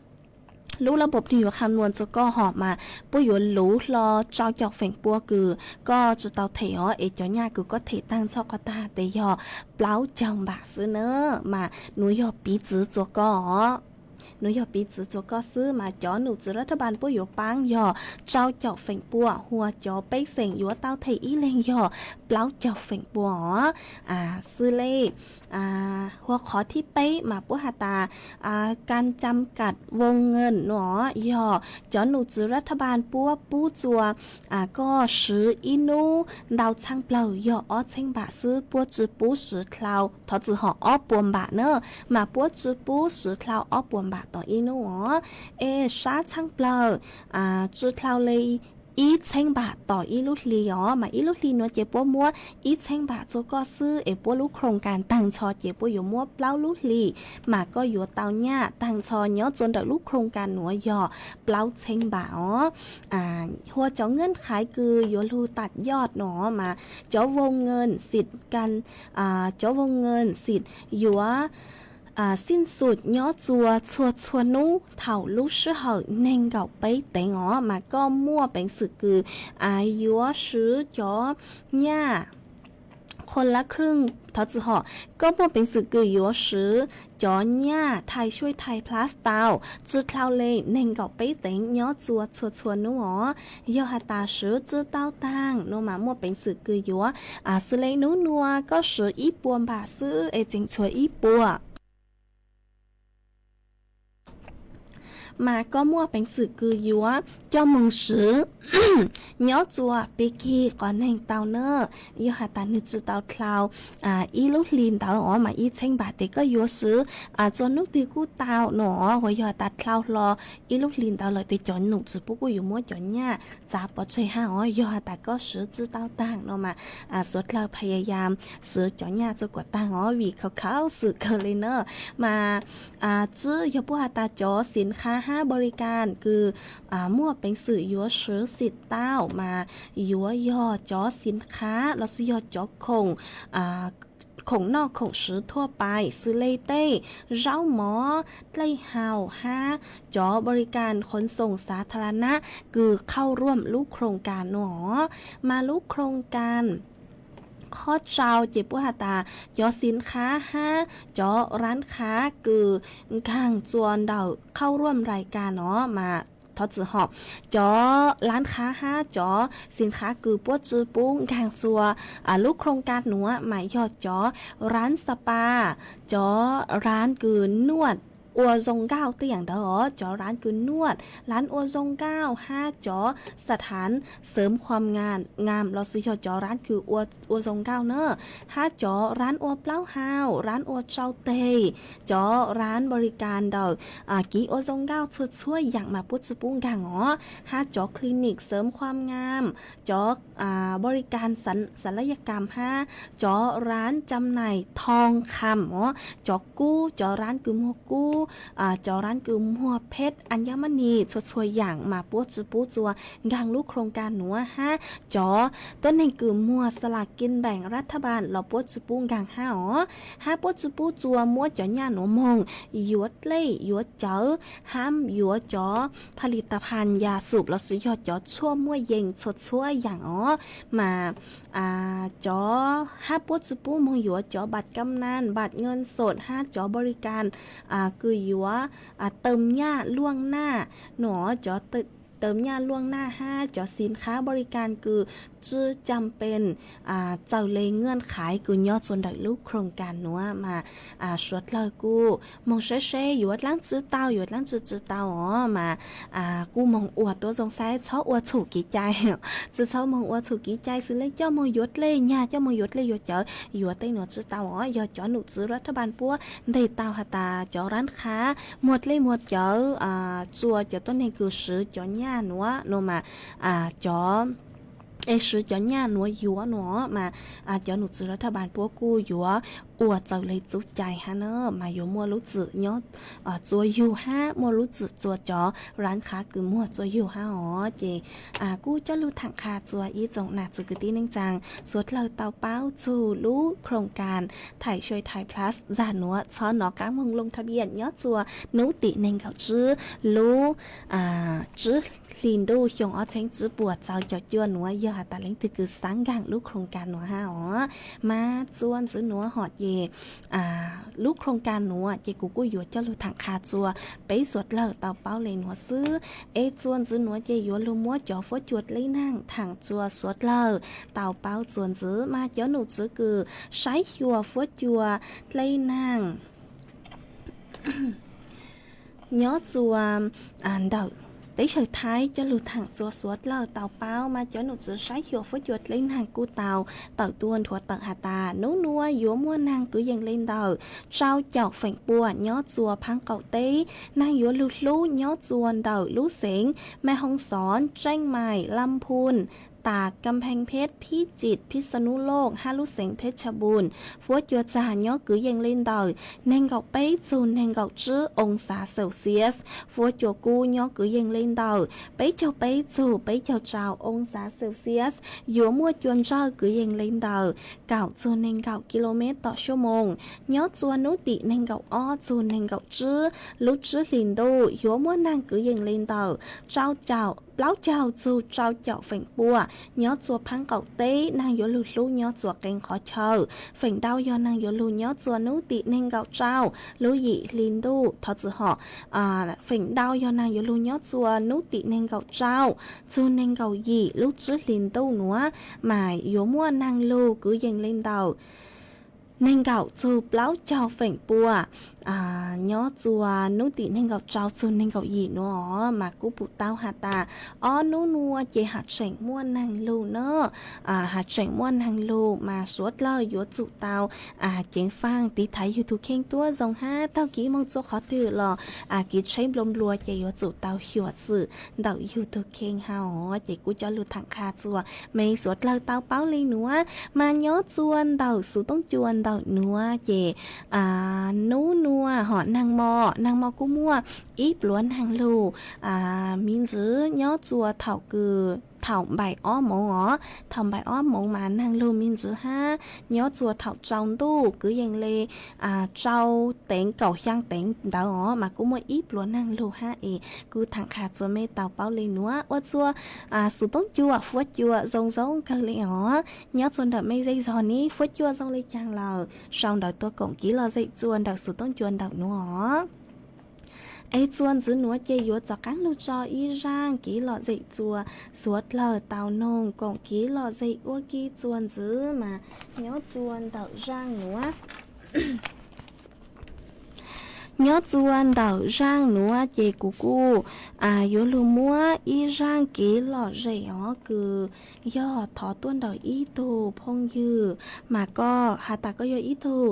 lub lab npob nwg yuav kham nuam txug koj hom mas puab yuav luv hlo rau caum feem pua kws koj tsi tau them os, es cov nyaj kws koj them taag nrho qhov tag tes yog plaub caug npam xwb na, mas nuav yog piv txwv txug koj os. Nuav yog piv txwv txug koj xwb mas cov nom tswv laj thaj npaas puab yuav paab yog rau caum feem pua, hua cov pej xeem yuav tau them ib leeg yog plaub caug feem pua os. Xws le hua qhov thib peb mas puab has tas kas cam kam voo ngeej no yog cov nom tswv laj thaj npaas puab pub txug koj swv ib nub ntau tshaaj plawg yog ob txheeb npam xwb, puab tsi pub swv dlhau, thov txim hom, ob puas npam na, mas puab tsi pub swv dlhau ob puas npam tom ib nub os. Es sab tshaaj plawg tsi dlhau le ib txheeb npam tom ib lub hli os, mas ib lub hli nuav ces puab muab ib txheeb npam txug koj xwb, es puab lub khoom kas taag nrho ces puab yuav muab plaub lub hli mas koj yuav tau nyaj taag nrho nyob txug ntawm lub khoom kas nuav yog plaub txheeb npam os. Hua cov ngeej qhaiv kws yuav lug tam yoj no mas cov voo ngeej xim kas, cov voo ngeej xim yuav xij xum nyob txua txhua txhua nub thaum lub sij hawm neeg nkaum peb teev os mas koj muaj peev xwm kws yuav swv cov nyaj qhua lab khwj, thov txim hom, koj muaj peev xwm kws yuav swv cov nyaj Thais Shuaj Thais Plus tau tsi dlhau le neeg nkaum peb teev nyob txua txhua txhua nub os. Yog has tas swv tsi tau taag no mas muaj peev xwm kws yuav, xws le nub nuav koj swv ib puas npam xwb es tseem tshuav ib puas mas koj muaj peev xwm kws yuav coj moog swv nyob txua pig kig qhov neeg tau na. Yog has tas nwg tsi tau dlhau ib lub hli ntawd os mas ib txheeb npam tes koj yuav swv txua nub twg kuj tau no. Hua yog has tas dlhau hlo ib lub hli ntawd lawm tes cov nom tswv puab kuj yuav muab cov nyaj txav pov tseg hab os. Yog has tas koj swv tsi tau taag no mas suav dlawg phaya yam swv cov nyaj txua kuas taag os, vim khaus khaus xwm kawg le na. Mas tsi yog puab has tas cov xim qhab hab npaum li kas kws muaj peev xwm yuav swv xim tau mas yuav yog cov xim qhab lossis yog cov khoom, khoom noj khoom swv thuaj pais xws le tej zaub mov, dlej haus hab cov npaum li kas khoos xoos xav tha la nab kws khauj ruam lub khoom kas no. Mas lub khoom kas qhov tsau ces puab has tas cov xis khav hab cov raav khav kws nkaag txua ntawm khauj ruam lais kas no mas thov txim hom, cov raav khav hab cov xis khav kws puab tsi pub nkaag txua lub khoos kas nuav mas yog cov raav spas, cov raav kws nuaj ua zoo nkauj tej yaam ntawd os, cov raav kws nuaj, raav ua zoo nkauj hab cov sat haav xeem khuam ngaam lossis yog cov raav kws ua zoo nkauj na, hab cov raav ua plaub hau, raav ua tsau teg, cov raav npau li kas ntawm kev ua zoo nkauj txhua txhua yaam mas puab tsi pub nkaag os, hab cov clinic xeem khuam ngaam, cov npau li kas xav laj ya kam hab cov raav cam nais thoo kham os, cov kub, cov raav kws muag kub, cov raav kws muag pheb, a nyab mab nis txhua txhua yaam mas puab tsi pub txua nkaag lub khoos kas nuav hab cov tuab neeg kws muag sa las kij npeem rat thab npaam los puab tsi pub nkaag hab os, hab puab tsi pub txua muab cov nyaj nuav moog yuav dlej yuav cawv hab yuav cov pha li tas phan ya xum lossis yog cov tshuaj muaj yees txhua txhua yaam os mas cov hab puab tsi pub moog yuav cov npam kam naj, npam ngan xom hab cov npau li kas kws yuav tawm nyaj luaj naj no, cov tawm nyaj luaj naj hab cov xis khav npau li kas kws tsi cam pes txawm le ngan khaiv kws nyob txua ntawm lub khoos kas nuav mas suav dlawg kuj moog seb seb yuav dlaab tsi tau, yuav dlaab tsi tsi tau os mas kuj moog ua tuab zoo saib, txhob ua txhum kev cai, tsi txhob moog ua txhum kev cai xws le coj moog yuav dlej nyaj, coj moog yuav dlej yuav cawv, yuav tej nuav tsi tau os. Yog cov num txwv rat thab npaam puab nteg tau has tas cov raav khav muag dlej muag cawv txua cov tuab neeg kws swv cov nyaj nuav no mas cov es swv cov nyaj nuav yuav no mas cov num txwv rat thab npaam puab kuj yuav ua txawm le txuj cai hab na mas yuav muaj lub txim nyob txua yug hab muaj lub txim txua cov raav khav kws muag txua yug hab os. Ces kuj coj lug thaam qha txua ib tsoom nam txiv kwv tij neej tsaa suav dlawg tau paub txug lub khoos kas Thaim Sua Thaim Plus zag nuav txhob nov qaab moog loo thab biaj nyob txua nub tim neeg nkaum tsib lub tsib hli ntuj xyoo ob txheeb tsib puas txaus caum cuaj nuav yog has tas leej twg kws xaav nkaag lub khoos kas nuav hab os. Mas txua ntxiv nuav hom ces lub khoos kas nuav ces kuv kuj yuav coj lug thaam qha txua peb suav dlawg tau paub le nuav xwb. Es txua ntxiv nuav ces yuav lug muab cov fuab cua dleb naag thaam txua suav dlawg tau paub txua ntxiv. Mas cov num txwv kws saib xyuas fuab cua dleb naag nyob txua ntawm teb chaws Thaib coj lug thaam txua suav dlawg tau paub. Mas cov num txwv saib xyuas fuab cua dleb naag kuj tau tawm tuaj nthuav tawm has tas nub nuav yuav muaj naag kwv yees le ntawm rau caum feem pua nyob txua phaab qaum teb. Naag yuav lug hlub nyob txua ntawm lub xeev Maiv Hoos Xoob, Tseeb Maim, Lam Phun, Tas, Kam Pheej Pheb, Phib Tsim, Phib Xa Nub Looj hab lub xeev Pheb Tsha Npun. Fuab cua txag nyob kwv yees le ntawm neeg nkaum peb txug neeg nkaum tsib oo xav Celsius. Fuab cua kub nyob kwv yees le ntawm peb caug peb txug peb caug rau oo xav Celsius. Yuav muaj cua ntsawj kwv yees le ntawm kaum txug neeg nkaum kilomev tom suab moos. Nyob txua nub tim neeg nkaum ob txug neeg nkaum tsib lub tsib hlis ntuj yuav muaj naag kwv yees le ntawm rau caum plaub caug txug rau caum feem pua. Nyob txua phaab qaum teb naag yuav lug hlub nyob txua qee qhov chaw. Feem ntau yog naag yuav lug nyob txua nub tim neeg nkaum rau lub yim hli ntuj. Thov txim hom, feem ntau yog naag yuav lug nyob txua nub tim neeg nkaum rau txug neeg nkaum yim lub tsib hlis ntuj nuav, mas yuav muaj naag lug kwv yees le ntawm neeg nkaum txug plaub caug feem pua. Nyob txua nub tim neeg nkaum rau txug neeg nkaum yim nuav mas kuj pum tau has tas ob nub nuav ces has tseem muaj naag lug na. Has tseem muaj naag lug mas suav dlawg yuav tsum tau ceev faaj tiv thaiv yug tug kheej tuab zoo hab taug kev moog txua qhov twg los kev tsheb nplua nplua ces yuav tsum tau xyuam xim ntawm yug tug kheej hab os. Ces kuj coj lug thaam qha txua me suav dlawg tau paub le nuav. Mas nyob txua ntawm xuv toob cua ntawm nuav ces nub nuav hom naag mo, naag mo kuj muaj ib pluav naag lug. Miv ntxwv nyob txua thaum kws thaum npaim ob moov os. Thaum npaim ob moov mas neeg lug me ntsis hab, nyob txuas thaum tsaus ntuj kwv yees le rau teev kaum xyaa teev ntawd os mas kuj muaj ib pluag neeg lug hab es kuv tham qha txuas mej tau paub le nuav. Ua txuas xus toob cua fuab cua zoo zoo kawg le os. Nyob txuas ntawm mej zej zog ne fuab cua zoo le caag lawm, sau ntawv tuaj koom kev lom zem txuas ntawm xus toob cua ntawm nuav os. Es txuas ntxiv nuav ces yuav rov qaab lug tso ib zaaj kev lom zem txuas suav dlawg tau noog koom kev lom zem ua ke txuas ntxiv mas nyob txuas ntawm zaaj nuav. Nyob txuas ntawm zaaj nuav ces kuv kuj yuav lug muab ib zaaj kev lom zem os kws yog thov tuaj ntawm ib tug phooj ywg mas koj has tas koj yog ib tug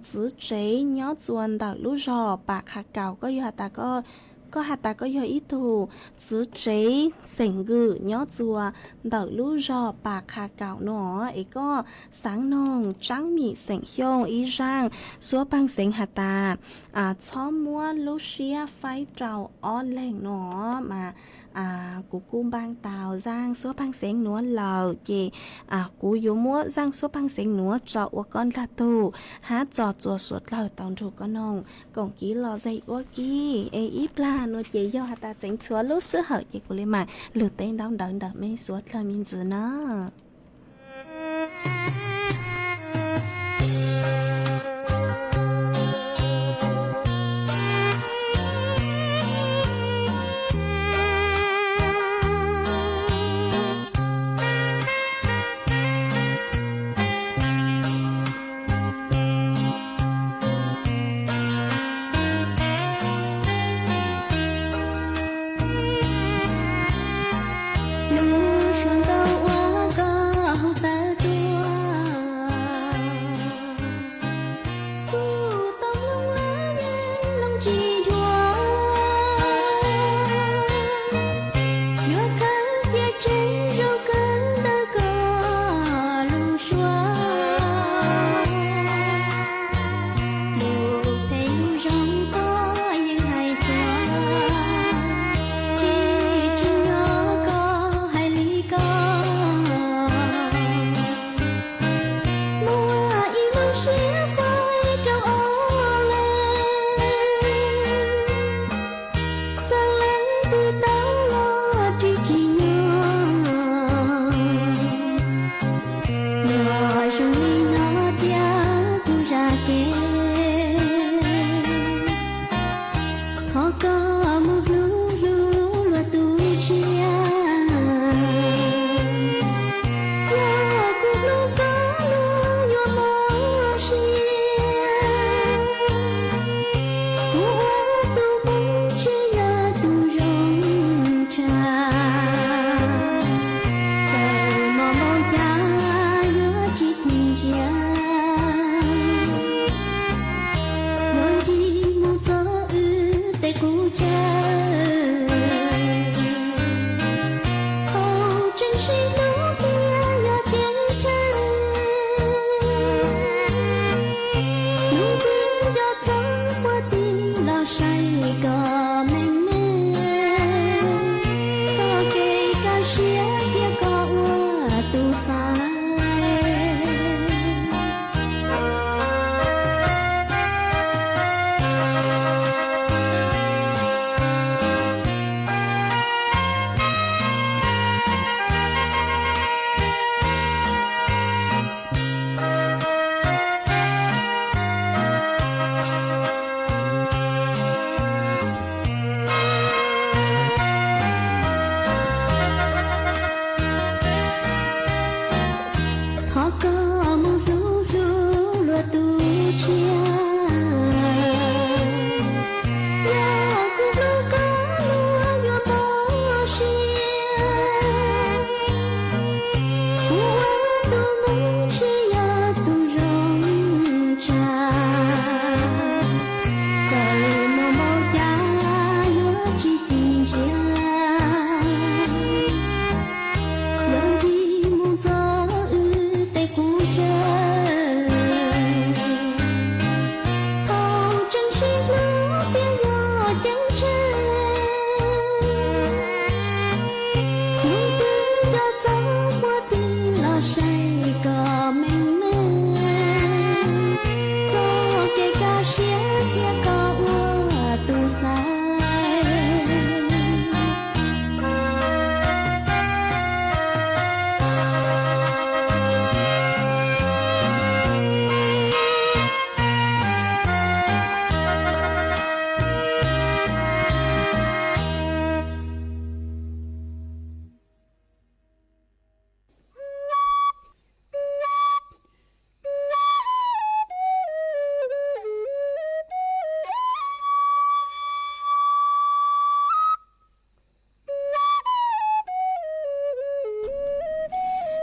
txiv tsev nyob txuas ntawm lub zog Pas Qha Kaus, koj yog has tas koj has tas koj yog ib tug txiv tsev xeem Nkws nyob txuas ntawm lub zog Pas Qha Kaus nuav es koj xaav noog Tsaab Mim xeem Xyooj ib zaaj suab paag xeev has tas txhob muab lub siab faib rau ob leeg nuav mas kuv kuj npaaj tau zaaj suab paag xeev nuav lawm ces kuv yuav muab zaaj suab paag xeev nuav tso ua koj dlaag tug hab tso txuas suav dlawg tau nrug koj noog koom kev lom zem ua ke. Es ib plag nuav ces yog has tas tseev txhua lub sij hawm ces kuv le maam lug teb ntaub ntawv ntawm mej suav dlawg me ntsis na. Lub suab ntaub ua koj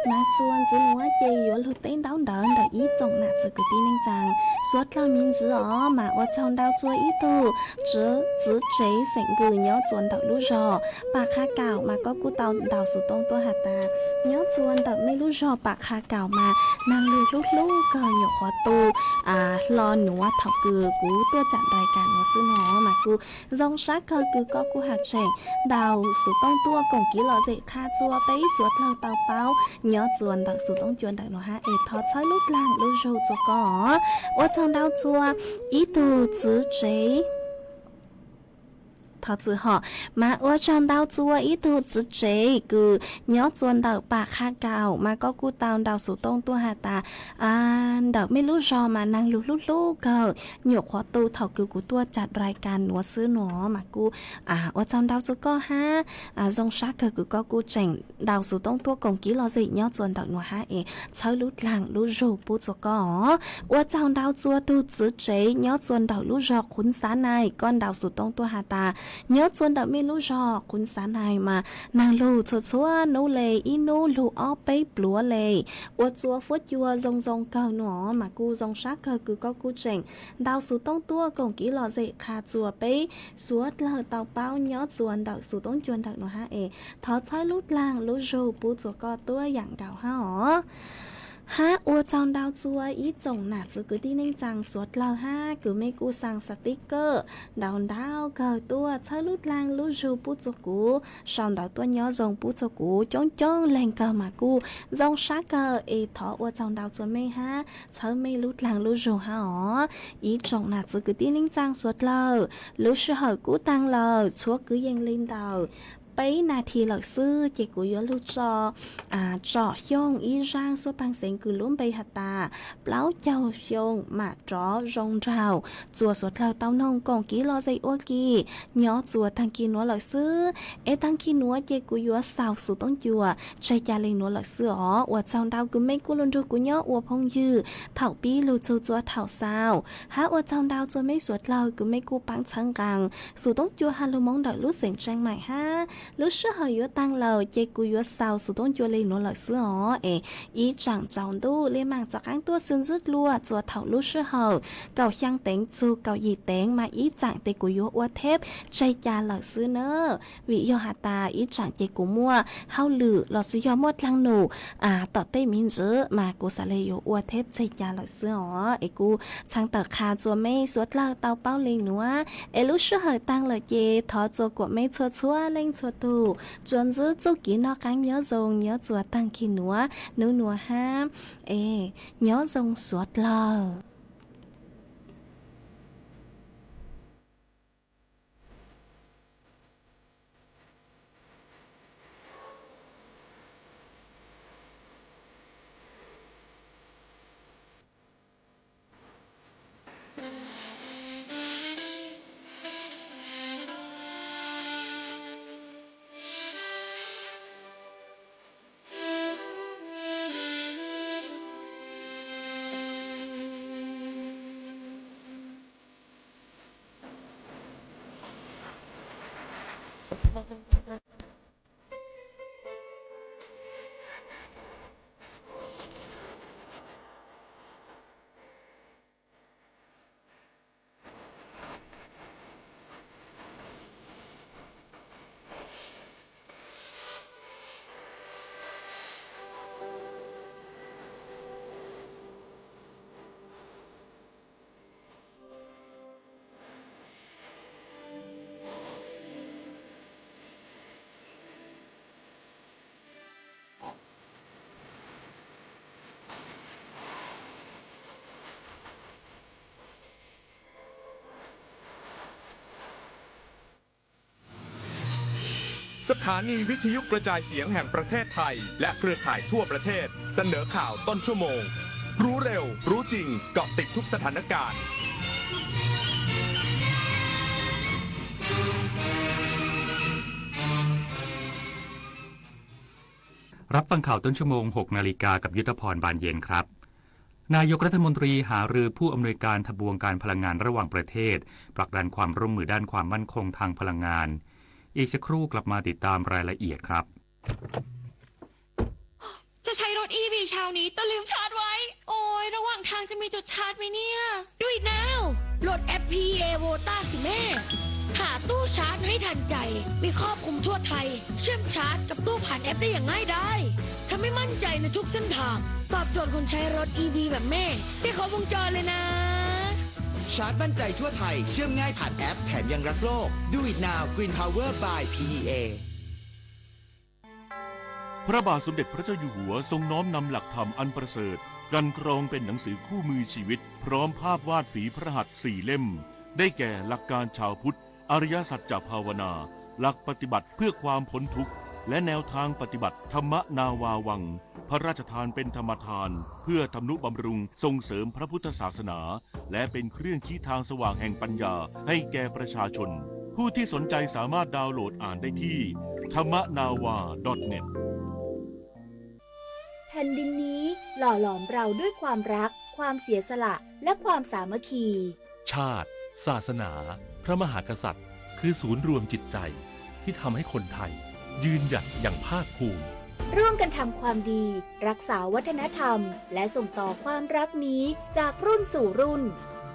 Mas txuas ntxiv nuav ces yuav lug teb ntaub ntawv ntawm ib tsoom nam txiv kwv tij neej tsaa suav dlawg me ntsis os. Mas ua tsaug ntau txua ib tug txwv tsev xeem Nkws nyob txuas ntawm lub zog Pam Qha Kaum, mas koj kuj tau ntaus xuv tooj tuaj has tas nyob txuas ntawm mej lub zog Pam Qha Kaum mas naag lug hlub hlub kawg, nyuam qhuav tu hlo nuav thaum kws kuv tuaj tsaam nraim kas nuav xwb no. Mas kuj zoo sab kawg kws koj kuj has tseem ntaus xuv tooj tuaj koom kev lom zem qha txua peb suav dlawg tau paub nyob txuas ntawm xuv tooj cua ntawm nuav hab es thov txhawb lub dlaag lub zug txua koj. Ua tsaug ntau txua ib tug txwv tsev. Thov txwv hom. Mas ua tsaug ntau txua ib tug txwv tsev kws nyob txua ntawm Pam Qha Kaum, mas koj kuj tau ntaus xuv tooj tuaj has tas ntawm mej lub zog mas naag lug hlub hlub kawg, nyuam qhuav tu thaum kws kuv tuaj tsaam nraim kas nuav xwb nuav. Mas kuj ua tsaug ntau txua koj hab zoo sab kawg kws koj kuj tseem ntaus xuv tooj tuaj koom kev lom zem nyob txua ntawm nuav hab es txhawb lub dlaag lub zug pub txua koj. Ua tsaug ntau txua tug txwv tsev nyob txua ntawm lub zog Qhuv Xav Nais, koj ntaus xuv tooj tuaj has tas nyob txua ntawm mej lub zog Qhuv Xav Nais mas naag lug txhua txhua nub le, ib nub lug ob peb pluav le, ua txua fuab cua zoo zoo kawg nuav. Mas kuj zoo sab kawg kws koj kuj tseem ntaus xuv tooj tuaj koom kev lom zem qha txua peb suav dlawg tau paub nyob txua ntawm xuv tooj cua ntawm nuav hab es thov txhawb lub dlaag lub zug pub txua koj tuab yaam nkaus hab os. Hab ua tsaug ntau txua ib tsoom nam txiv kwv tij neej tsaa suav dlawg hab kws mej kuj xaa xav tib kawj ntau ntau kawg tuaj txhawb lub dlaag lub zug pub txua kuv, sau ntawv tuaj nyob zoo pub txua kuv coob coob leeg kawg mas kuj zoo sab kawg es thov ua tsaug ntau txua mej hab txhawb mej lub dlaag lub zug hab os. Ib tsoom nam txiv kwv tij neej tsaa suav dlawg, lub sij hawm kuj taag lawm, tshuav kwv yees le ntawm peb nas this lawm xwb ces kuv yuav lug tso tsom xyoo ib zaaj suab paag xeev kws lub npe has tas plaub caug xyoo mam rov zoo nraug. Txua suav dlawg tau noog koom kev lom zem ua ke nyob txua taag kis nuav lawm xwb, es taag kis nuav ces kuv yuav xaus xuv tooj cua tseg ca le nuav lawm xwb os. Ua tsaug ntau kws mej kuj lug nrug kuv nyob ua phooj ywg thaum pib lug txug txua thaum xaus, hab ua tsaug ntau txua mej suav dlawg kws mej kuj paab txhawb nqaa xuv tooj cua has lug moo ntawm lub xeem Tseem Maim hab. Lub sij hawm yuav taag lawm ces kuv yuav xaus xuv tooj cua le nuav lawm xwb os, es ib tsaam tsaus ntuj le maam txaus qaab tuaj xwb ntxwb dlua txua thaum lub sij hawm kaum xyaa teev txug kaum yim teev mas ib tsaam tes kuv yuav ua theb tseg ca lawm xwb na. Vim yog has tas ib tsaam ces kuv muaj hauj lwm lossis yog muaj dlaag num tom tej me ntsis mas kuv xaav le yuav ua theb tseg ca lawm xwb os. Es kuj txhawb tawm qha txua mej suav dlawg tau paub le nuav, es lub sij hawm taag lawm ces thov txua kuam mej txhua txhua leej txhua tug tsuas ntxwb txuj kev noj qaab nyob zoo nyob txua taag kis nuav nub nuav hab, es nyob zoo suav dlawg.สถานีวิทยุกระจายเสียงแห่งประเทศไทยและเครือข่ายทั่วประเทศ เสนอข่าวต้นชั่วโมง รู้เร็ว รู้จริง เกาะติดทุกสถานการณ์ รับฟังข่าวต้นชั่วโมง หกนาฬิกา กับยุทธพร บานเย็นครับ นายกรัฐมนตรีหารือผู้อำนวยการทบวงการพลังงานระหว่างประเทศ ผลักดันความร่วมมือด้านความมั่นคงทางพลังงาน อีกสักครู่กลับมาติดตามรายละเอียดครับ จะใช้รถ อี วี เช้านี้ แต่ลืมชาร์จไว้ โอ๊ย ระหว่างทางจะมีจุดชาร์จไหมเนี่ย Do it now โหลดแอป พี อี เอ Vota สิแม่ หาตู้ชาร์จให้ทันใจ มีครอบคลุมทั่วไทย เชื่อมชาร์จกับตู้ผ่านแอปได้อย่างง่ายดาย ทำให้มั่นใจในทุกเส้นทาง ตอบโจทย์คนใช้รถ อี วี แบบแม่ ได้ครบวงจรเลยนะ ชาร์จมั่นใจทั่วไทย เชื่อมง่ายผ่านแอป แถมยังรักโลก Do it now Green Power by พี อี เอ พระบาทสมเด็จพระเจ้าอยู่หัวทรงน้อมนำหลักธรรมอันประเสริฐ กลั่นกรองเป็นหนังสือคู่มือชีวิต พร้อมภาพวาดฝีพระหัตถ์สี่เล่ม ได้แก่หลักการชาวพุทธ อริยสัจจะภาวนา หลักปฏิบัติเพื่อความพ้นทุกข์ และแนวทางปฏิบัติ ธรรมนาวาวัง พระราชทานเป็นธรรมทาน เพื่อทำนุบำรุงส่งเสริมพระพุทธศาสนา และเป็นเครื่องชี้ทางสว่างแห่งปัญญาให้แก่ประชาชน ผู้ที่สนใจสามารถดาวน์โหลดอ่านได้ที่ ธรรมนาวา ดอทเน็ต แผ่นดินนี้หล่อหลอมเราด้วยความรัก ความเสียสละ และความสามัคคี ชาติ ศาสนา พระมหากษัตริย์ คือศูนย์รวมจิตใจ ที่ทำให้คนไทย ยืนหยัดอย่างภาคภูมิ ร่วมกันทำความดี รักษาวัฒนธรรม และส่งต่อความรักนี้จากรุ่นสู่รุ่น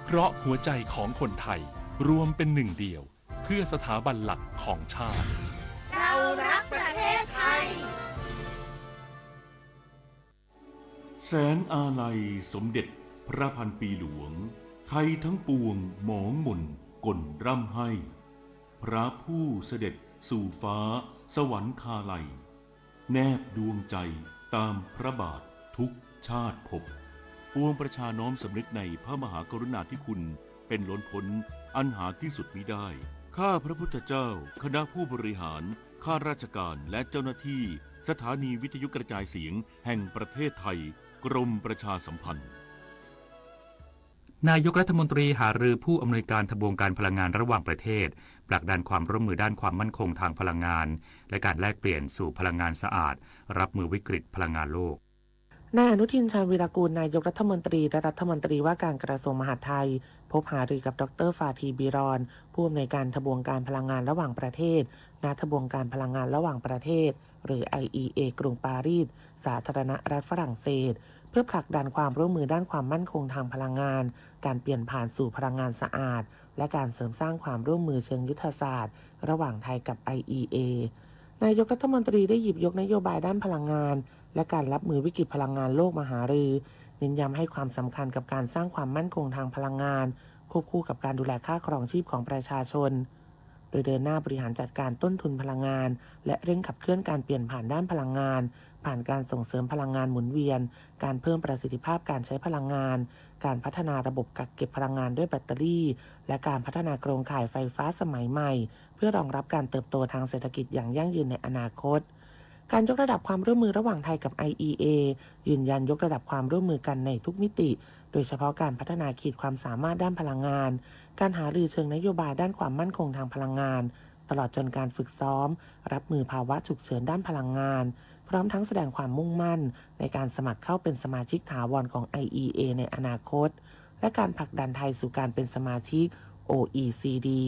เพราะหัวใจของคนไทย รวมเป็นหนึ่งเดียว เพื่อสถาบันหลักของชาติ เรารักประเทศไทย แสงอาลัยสมเด็จพระพันปีหลวง ไทยทั้งปวงหมองหม่นก่นร่ำไห้ พระผู้เสด็จสู่ฟ้าสวรรคาลัย แนบดวงใจตามพระบาททุกชาติภพ ปวงประชาน้อมสำนึกในพระมหากรุณาธิคุณเป็นล้นพ้นอันหาที่สุดมิได้ ข้าพระพุทธเจ้า คณะผู้บริหาร ข้าราชการ และเจ้าหน้าที่สถานีวิทยุกระจายเสียงแห่งประเทศไทย กรมประชาสัมพันธ์ นายกรัฐมนตรีหารือผู้อำนวยการทบวงการพลังงานระหว่างประเทศ ผลักดันความร่วมมือด้านความมั่นคงทางพลังงาน และการแลกเปลี่ยนสู่พลังงานสะอาด รับมือวิกฤตพลังงานโลก นายอนุทิน ชาญวีรกูร นายกรัฐมนตรี และรัฐมนตรีว่าการกระทรวงมหาดไทย พบหารือกับ ดร ฟาธี บีรอน ผู้อำนวยการทบวงการพลังงานระหว่างประเทศ ณ ทบวงการพลังงานระหว่างประเทศ หรือ ไออีเอ กรุงปารีส สาธารณรัฐฝรั่งเศส เพื่อผลักดันความร่วมมือด้านความมั่นคงทางพลังงาน การเปลี่ยนผ่านสู่พลังงานสะอาด และการเสริมสร้างความร่วมมือเชิงยุทธศาสตร์ ระหว่างไทยกับ ไออีเอ นายกรัฐมนตรีได้หยิบยกนโยบายด้านพลังงาน และการรับมือวิกฤตพลังงานโลกมาหารือ เน้นย้ำให้ความสำคัญกับการสร้างความมั่นคงทางพลังงาน ควบคู่กับการดูแลค่าครองชีพของประชาชน โดยเดินหน้าบริหารจัดการต้นทุนพลังงาน และเร่งขับเคลื่อนการเปลี่ยนผ่านด้านพลังงาน ผ่านการส่งเสริมพลังงานหมุนเวียน การเพิ่มประสิทธิภาพการใช้พลังงาน การพัฒนาระบบกักเก็บพลังงานด้วยแบตเตอรี่ และการพัฒนาโครงข่ายไฟฟ้าสมัยใหม่ เพื่อรองรับการเติบโตทางเศรษฐกิจอย่างยั่งยืนในอนาคต การยกระดับความร่วมมือระหว่างไทยกับ ไออีเอ ยืนยันยกระดับความร่วมมือกันในทุกมิติ โดยเฉพาะการพัฒนาขีดความสามารถด้านพลังงาน การหารือเชิงนโยบายด้านความมั่นคงทางพลังงาน ตลอดจนการฝึกซ้อม รับมือภาวะฉุกเฉินด้านพลังงาน พร้อมทั้งแสดงความมุ่งมั่น ในการสมัครเข้าเป็นสมาชิกถาวรของ ไออีเอ ในอนาคต และการผลักดันไทยสู่การเป็นสมาชิก โออีซีดี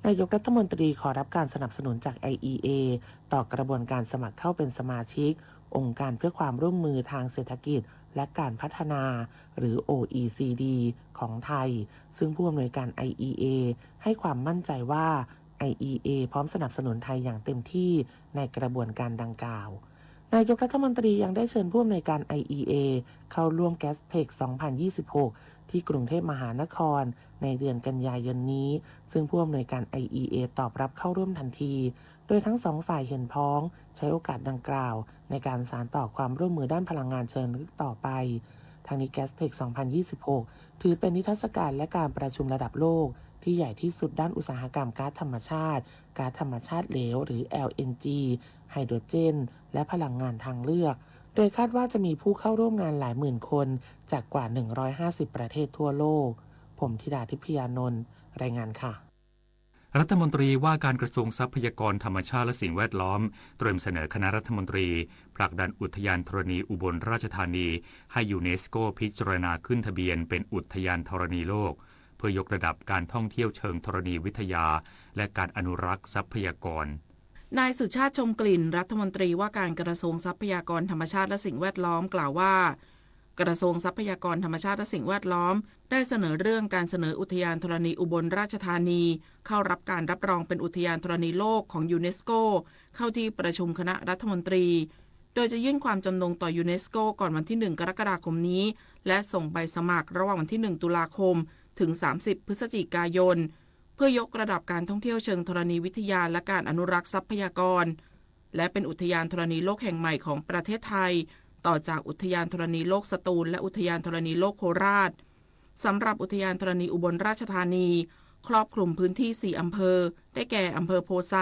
นายกรัฐมนตรีขอรับการสนับสนุนจาก ไออีเอ ต่อกระบวนการสมัครเข้าเป็นสมาชิก องค์การเพื่อความร่วมมือทางเศรษฐกิจ และการพัฒนา หรือ โออีซีดี ของไทย ซึ่งผู้อำนวยการ ไออีเอ ให้ความมั่นใจว่า ไออีเอ พร้อมสนับสนุนไทยอย่างเต็มที่ในกระบวนการดังกล่าว นายกรัฐมนตรียังได้เชิญผู้อำนวยการ ไออีเอ เข้าร่วม แกสเทค สองพันยี่สิบหก ที่กรุงเทพมหานคร ในเดือนกันยายนนี้ ซึ่งผู้อำนวยการ ไออีเอ ตอบรับเข้าร่วมทันที โดยทั้งสองฝ่ายเห็นพ้อง ใช้โอกาสดังกล่าว ในการสานต่อความร่วมมือด้านพลังงานเชิงรุกต่อไป ทั้งนี้ แกสเทค สองพันยี่สิบหก ถือเป็นนิทรรศการและการประชุมระดับโลก ที่ใหญ่ที่สุดด้านอุตสาหกรรมก๊าซธรรมชาติ ก๊าซธรรมชาติเหลวหรือ แอลเอ็นจี ไฮโดรเจน และพลังงานทางเลือก โดยคาดว่าจะมีผู้เข้าร่วมงานหลายหมื่นคน จากกว่า หนึ่งร้อยห้าสิบ ประเทศทั่วโลก ผมธิดา ทิพยานนท์ รายงานค่ะ รัฐมนตรีว่าการกระทรวงทรัพยากรธรรมชาติและสิ่งแวดล้อม เตรียมเสนอคณะรัฐมนตรี ผลักดันอุทยานธรณีอุบลราชธานี ให้ยูเนสโกพิจารณาขึ้นทะเบียนเป็นอุทยานธรณีโลก เพื่อยกระดับการท่องเที่ยวเชิงธรณีวิทยา และการอนุรักษ์ทรัพยากร นายสุชาติ ชมกลิ่น รัฐมนตรีว่าการกระทรวงทรัพยากรธรรมชาติและสิ่งแวดล้อม กล่าวว่า กระทรวงทรัพยากรธรรมชาติและสิ่งแวดล้อม ได้เสนอเรื่องการเสนออุทยานธรณีอุบลราชธานี เข้ารับการรับรองเป็นอุทยานธรณีโลกของยูเนสโก เข้าที่ประชุมคณะรัฐมนตรี โดยจะยื่นความจำนงต่อยูเนสโก ก่อนวันที่ หนึ่ง กรกฎาคมนี้ และส่งใบสมัครระหว่างวันที่ หนึ่ง ตุลาคม ถึง สามสิบ พฤศจิกายน เพื่อยกระดับการท่องเที่ยวเชิงธรณีวิทยาและการอนุรักษ์ทรัพยากร และเป็นอุทยานธรณีโลกแห่งใหม่ของประเทศไทย ต่อจากอุทยานธรณีโลกสตูลและอุทยานธรณีโลกโคราช สำหรับอุทยานธรณีอุบลราชธานี ครอบคลุมพื้นที่ สี่ อำเภอ ได้แก่ อำเภอโพไซ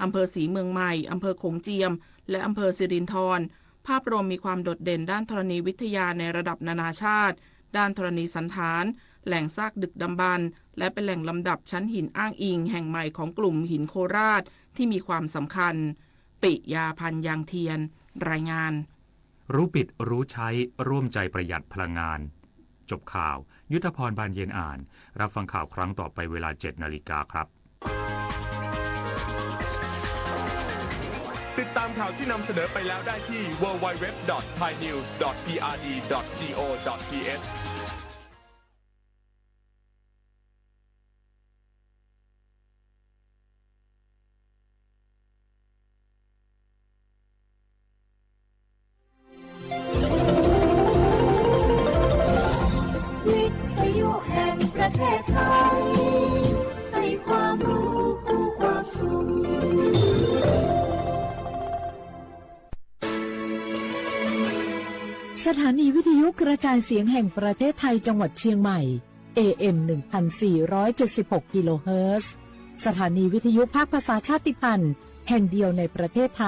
อำเภอศรีเมืองใหม่ อำเภอโขงเจียม และอำเภอสิรินธร ภาพรวมมีความโดดเด่นด้านธรณีวิทยาในระดับนานาชาติ ด้านธรณีสันฐาน แหล่งซากดึกดำบรรพ์ และเป็นแหล่งลำดับชั้นหินอ้างอิงแห่งใหม่ของกลุ่มหินโคราชที่มีความสำคัญ ปิยาพันธ์ ยางเทียน รายงาน รู้ปิดรู้ใช้ ร่วมใจประหยัดพลังงาน จบข่าว ยุทธพร บานเย็นอ่าน รับฟังข่าวครั้งต่อไปเวลา เจ็ด นาฬิกาครับ ติดตามข่าวที่นำเสนอไปแล้วได้ที่ ดับเบิลยู ดับเบิลยู ดับเบิลยู ดับเบิลยู ดอท ไทยนิวส์ ดอท พีอาร์ดี ดอท จี โอ ดอท ที เอช วิทยุแห่งประเทศไทย ให้ความรู้คู่ความสุข สถานีวิทยุกระจายเสียงแห่งประเทศไทยจังหวัดเชียงใหม่ เอ เอ็ม หนึ่งพันสี่ร้อยเจ็ดสิบหก กิโลเฮิรตซ์ สถานีวิทยุภาคภาษาชาติพันธุ์แห่งเดียวในประเทศไทย